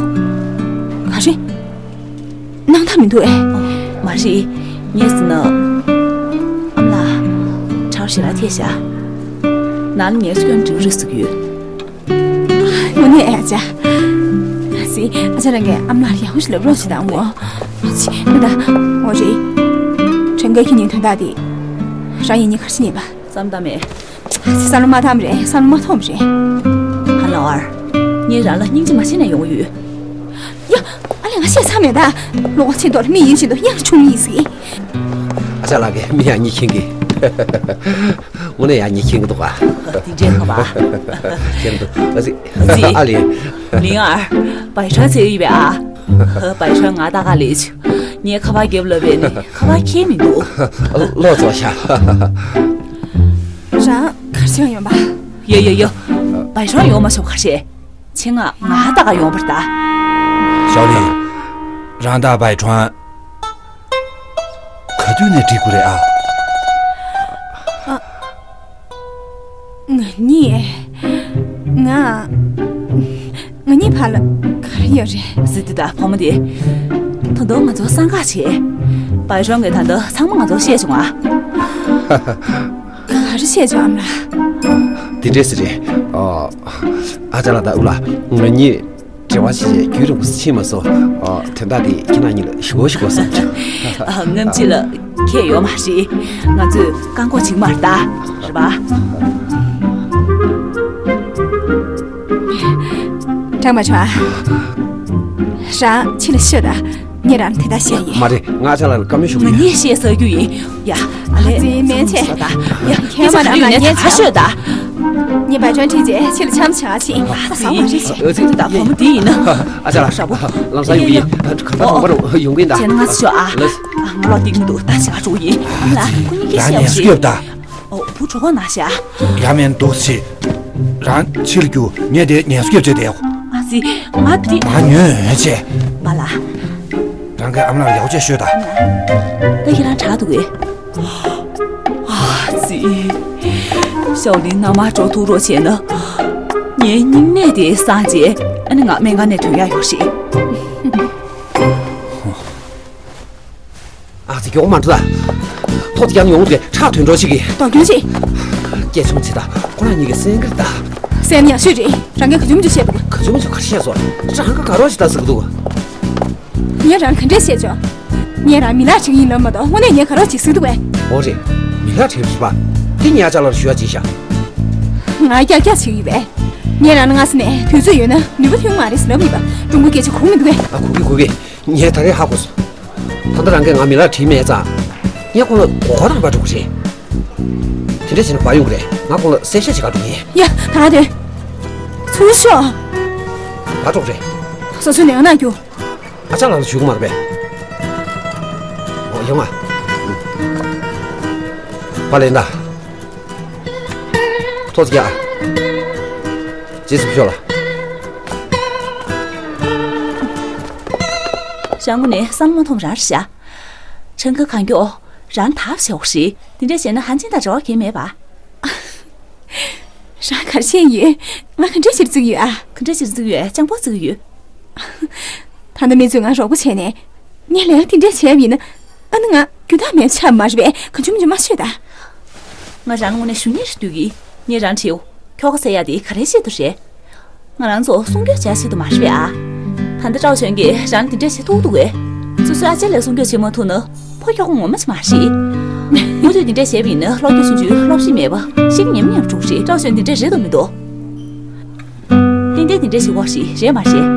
ག་རེ། སྣང་དག་མི་འདུག་ཨེ། མ་རེད། ངས་ཟེར་ན། ཨ་མ་ལགས། གྲྭ་བ་ཞིག་ལ་ཐེ་ཤག་ནང་ལ་ངལ་གསོ་སྐྱོན་འགྲིག་རེད་ཟེར་གྱི་ཡོད། དངོས་གནས་ཨེ་ཨ་ཅག་སི་ཨ་ཅག་རང་གིས་ཨ་མ་ལགས་ཡག་པོ་ཞིག་ལབ་རོགས་བྱེད་དང་ངོ་། ཨ་ཙི་ཨ་ད་ངོ་རེད། དྲན་ག་ཁྱེད་གཉིས་དོན་དག་དེ། རང་ཡིན་གཉིས་གར་ཕྱིན་ཡིན་པ། བསམ་ད་མེད། བསམ་བློ་མ་བཏང་རེད། བསམ་བློ་མ་ཐོངས་རེད། ཧ་ལ་བར། ངས་རང་ལ་སྙིང་རྗེ་མ་བྱས་ན་ཡོང་གི་ཡོད། ཡ། ཨ་ལས་ང་ཤེས་ཚར་མེད་ད། ལོག་ཕྱིན་དོར་མི་ཡིན་བཞིན་དུ་ཡང་ཆུང་ཡིན་སྲིད། ཨ་ཅག་ལགས་ཀྱིས་མི་ཡང་གཉིད་ཁེངས་ཀྱི། དངོས་གནས་ཡང་གཉིད་ཁེངས་ཀྱི་འདུག་ག་དེ་འདྲའི་ཧ་བ། ཁྱེད་འདུག་ཨ་ཙི། ཨ་ཙི། ཨ་ལས། ལིང་ཨར། བའི་ཁྲང་ཚེ་ཡི་བས་ཨ། བའི་ཁྲང་ང་ད་ག་ལས་ཆུ། ངས་ཁ་པར་རྒྱབ་ལབ་པས་ནི་ཁ་པར་ཁྱེར་མི་འདུག་ལོག་ཙོ་ཤ། རང་གར་ཕྱིན་ཡོང་པ། ཡ་ཡ་ཡ། བའི་ཧྲང་ཡོང་མ་ཤོག་ག་རེ། ཆེ་ང་ང་ད་ག་ཡོང་པར་ད། ཞའོ་ལི། རང་ད་བའི་ཧྲང་། ག་དུས་ནས་འགྲིག་དགོས་རེད་ཨ། ང་གཉིས། ང་། ང་གཉིས་བར་ལ་ག་རེ་ཡོད་རེད། ཟི་ཏི་ད་བུ་མོ་དེ། ད་དུང་ང་ཚོ་སང་ག་བྱེད། བའི་ཧྲང་གིས་ད་ལྟ་ཚང་མ་ང་ཚོར་བཤད་བྱུང་ཨ། ག་རེ་བཤད་བྱུང་ཨ་མ་ལགས། དེ་འདྲས་སེ་རེད། ཨ། ཨ་ཅག་ལགས་ད་འུ་ལགས་ང་གཉིས་འབྲེལ་བ་བྱེད་རྒྱུ་རིང་པོ་ཕྱིན་མ་སོང་། ཨ། དོན་དག་དེ་ཁྱེད་རང་གཉིས་ལ་ཞུ་དགོས་ཞུ་དགོས་བསམ་བྱུང་། ཨ། སྔ་ཕྱི་ལ་ཁྱད་ཡོད་མ་རེད། ང་ཚོས་བཀག་འགོག་བྱེད་ཀྱི་མ་རེད་ད། རེད་པ། དྲང་མ་བྱུང་ཨ། རང་ཕྱི་ལ་ཤོད་ད། ངས་རང་ལ་དེ་ལྟར་བཤད་ཡིན། མ་རེད། ང་ཨ་ཅག་ལགས་ལ་བཀའ་མོལ་ཞུ་གི་ཡིན། ང་གཉིས་བཤད་ཟ་རྒྱུ་ཡིན། ཡ། ཨ་ལེ། ཨ་ཙི་མན་ཆད། ཤོད་ད། ཡ། ཁྱེད་མ་རང་ལ་ངས་ད་ཤོད་ད། ངས་བ་ཅོན་ཁྲིད་རྗེས་ཕྱི་ལ་འཆམ་བྱ་ཕྱིན། ཨ་ཙི། ཨ་ཙི། ད་བུ་མོ་འདི་ཡིན་ན། ཨ་ཅག་ལགས། ཞབས་པོ། ལམ་སང་ཡོང་གི་ཡིན། ག་པར་ཡོང་པ་རུ་ཡོང་གི་ཡིན་ད། བྱས་ན་ང་ཚོ་ཤོག་ཨ། ལགས། ང་ལོག་སྟེར་གི་མི་འདུག་ད་ཞག་འགྲོ་གི་ཡིན། ཨ་ལ། ཁོ་གཉིས་ཀྱིས་ཡ། ངལ་གསོ་རྒྱོབ་ད། ཨོ། བུ་གྲོད་ཁོག་ན་ཤག་ཡ་མེན་འདུག་སེ། རང་ཕྱིར་རྒྱུགས། ངས་དེ་ངལ་གསོ་རྒྱབ་བྱས་བསྡད་ཡོད། ཨ་ཙི། ང་དེ། ང་ཉོན་ཡོད་ཆེ། མ་ལ། རང་གི་ཨ་མ་ལགས་ལ་ཡག་པོ་བྱས་ཤོད་ད། ད་ཁྱེད་རང་དྲག་འདུག་གས། ཨ་ཙི། ཞའོ་ལིན་ནང་མར་འགྲོ་ཐུག་རོགས་བྱས་ན། ངའི་སྙིང་ནད་དེ་སངས་རྗེས་ཨ་ནི་ང་སྨན་ཁང་ནས་ཐོན་ཡག་ཡོད་རེད། ཨ་ཙི། མགྱོགས་མ་འགྲོ་ད། ཐོག་ཏུ་ཡང་ཡོང་དུས་ཁྲག་ཐོན་འགྲོ་ཞིག་གིས། དོགས་སྐྱོན་ཆེ། སྐད་ཆུང་བྱེད་ད། ཁོ་རང་གཉིས་ཀྱིས་གསན་གི་རེད་ད། གསན་ན་ཡག་ཤོས་རེད། རང་གིས་ག་ཅུམ་ཅུ་བཤད་འདུག་ག་ཅུམ་ཅུ་ག་རེ་བཤད་སོང་། ཁྲག་ག་ག་རོ་ཞིག་ད་ཟེར་གི་འདུག་ངས་རང་ག་འདྲས་བཤད་ཆོག་ངས་རང་མི་ལག་བྲིས་ཡིན་ལབ་མ་གཏོགས་དངོས་གནས་ངས་ག་རོ་ཅིག་ཟེར་འདུག་གས། འོ་རེད། མི་ལག་བྲིས་པ་རེད་པ། དེ་ངས་ཨ་ཅག་ལགས་ལ་ཞུ་ཡག་བྱས་ཤག་ང་ཀྱག་ཀྱག་བྱེད་ཀྱི་ཡོད་པས། ངས་རང་ལ་སྔ་ས་ནས་དུས་ཚོད་ཡོད་ན་ནུས་པ་ཐོན་མ་རེད་ཟེར་ལབ་ཡོད་པ། ཀྲུང་གོའི་སྐད་ཆ་གོ་གི་མི་འདུག་གས། ཨ། གོ་གི་གོ་གི། ངས་ད་རེས་ཧ་གོ་སོང་། ད་ལྟ་རང་གིས་ང་མི་ལག་བྲིས་མེད་ཙང་། ངས་ཁོང་ལ་མགོ་སྐོར་བཏང་བར་འགྲོ་གི་རེད། དེ་འདྲ་བྱས་ན་བར་ཡོང་གི་རེད། ང་ཁོང་ལ་གསལ་བཤད་བྱེད་གར་འགྲོ་གི་ཡིན། ཡ། ད་ག་དེ། ཚུར་ཤོག་བར་འགྲོ་གི་རེད། སོ་སོའི་ནས་ང་ན་རྒྱུ། ཨ་ཅག་ལགས་ལ་ཞུ་གི་མ་རེད་པས། འོ། ཡོང་ང་། པ་ལེན་ད། ཐོག་ཅིག་ཡ། རྗེས་སུ་ཤོག་ལ། ཞང་པོ་ནི་བསམ་མ་ཐོམ་རང་རེད་ཤག་ཁྲང་ཁ་གང་མགྱོགས་རང་ཐབས་བྱེད་འོག་རེད། དེ་འདྲ་བྱས་ན་ཧན་ཅིན་དང་འབྲེལ་བ་གང་ཡང་མེད་པ། རང་ག་རེ་བཤད་ཡོད། ང་ག་འདྲ་བྱེད་རྩིས་ཡོད་ཨ། ག་འདྲ་བྱེད་རྩིས་ཡོད། སྤྱང་པོ་རྩིས་ཡོད། ད་ལྟ་མི་ཚོས་ང་རོགས་པ་བྱས་ནས། ངས་ལས་ཀ་དེ་འདྲ་བྱས་པ་ཡིན་ན། ཨ་ནི་ང་རྒྱུ་དག་མེད་ཆགས་མ་རེད་པས། ག་ཅུམ་ཅུམ་མ་ཤོད་ད། ང་རང་དངོས་གནས་ཞུ་སྙིང་རེ་འདོད་ཀྱི། ངས་རང་དྲིའོ། ཁྱོ་ག་ཟེར་ཡ་དེ་ག་རེ་བྱེད་དུ་རེད། ང་རང་ཚོ་སྲུང་སྐྱོབ་བྱ་ཆེད་དུ་མ་རེད་པས་ཨ། ད་ལྟ་ཀྲའོ་ཆོན་གྱིས་རང་འདི་འདྲས་བྱེད་ཐུབ་འདུག་གས། སོ་སོའི་ཨ་ཅེ་ལ་སྲུང་སྐྱོབ་བྱེད་མ་ཐུབ་ན་ཕོ་ཁྱོ་ག་ངོ་མ་ཞིག་མ་རེད། མུ་མཐུད་འདི་འདྲས་བྱས་པ་ཡིན་ན་སློབ་སྐྱོ་ཆུང་ཆུང་སློབ་ཤེས་མེད་པ་ཤི་ཉམས་ཉམས་འགྲོ་གི་རེད། ཀྲའོ་ཆོན་འདི་འདྲས་རེད་དོ་མི་འདུག་ཏན་ཏན་དེ་འདྲ་ཞིག་འོག་ཞིག་རེད་མ་རེད།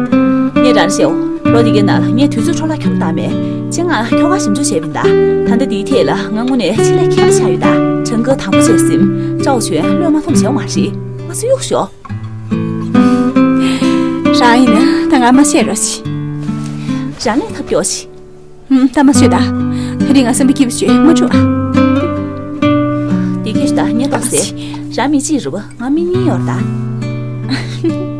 ངས་རང་ཤེའོ། ལོ་འདི་གའི་ནང་ལ་ངས་དུས་ཚོད་འཕྲོ་བརླག་ཁྱོན་བཏང་མེད། ཅི་ང་ཁྱོ་ག་ཞིབ་འཇུག་བྱས་པ་ཡིན་ད། ད་ལྟ་འདིའི་ཐད་ལ་ང་དངོས་གནས་ཕྱི་ལས་མཁས་པ་ཆགས་ཡོད་ད། གྲངས་ཀ་དང་པོ་བྱས་ཟིན། ཀྲའོ་ཆོན་བློས་མ་ཐོངས་བྱས་མ་རེད། ང་ཚོ་གཡུག་ཞོག་རང་ཡིན་ན་ད་ང་མ་བཤད་རོགས་བྱེད། རང་ལས་ཐབས་སྐྱོ་ཞིག་ཧུམ། ད་མ་བཤད་ད། དེ་རིང་ང་སེམས་པ་སྐྱིད་པོ་བྱོས་མ་འཁྲུག་ཨ། དེ་སྐད་ཞུ་ད་ངས་ཏོག་ཙེ། རང་མི་གཅིག་རེད་པ། ང་མི་གཉིས་ཡོད་རེད་ད།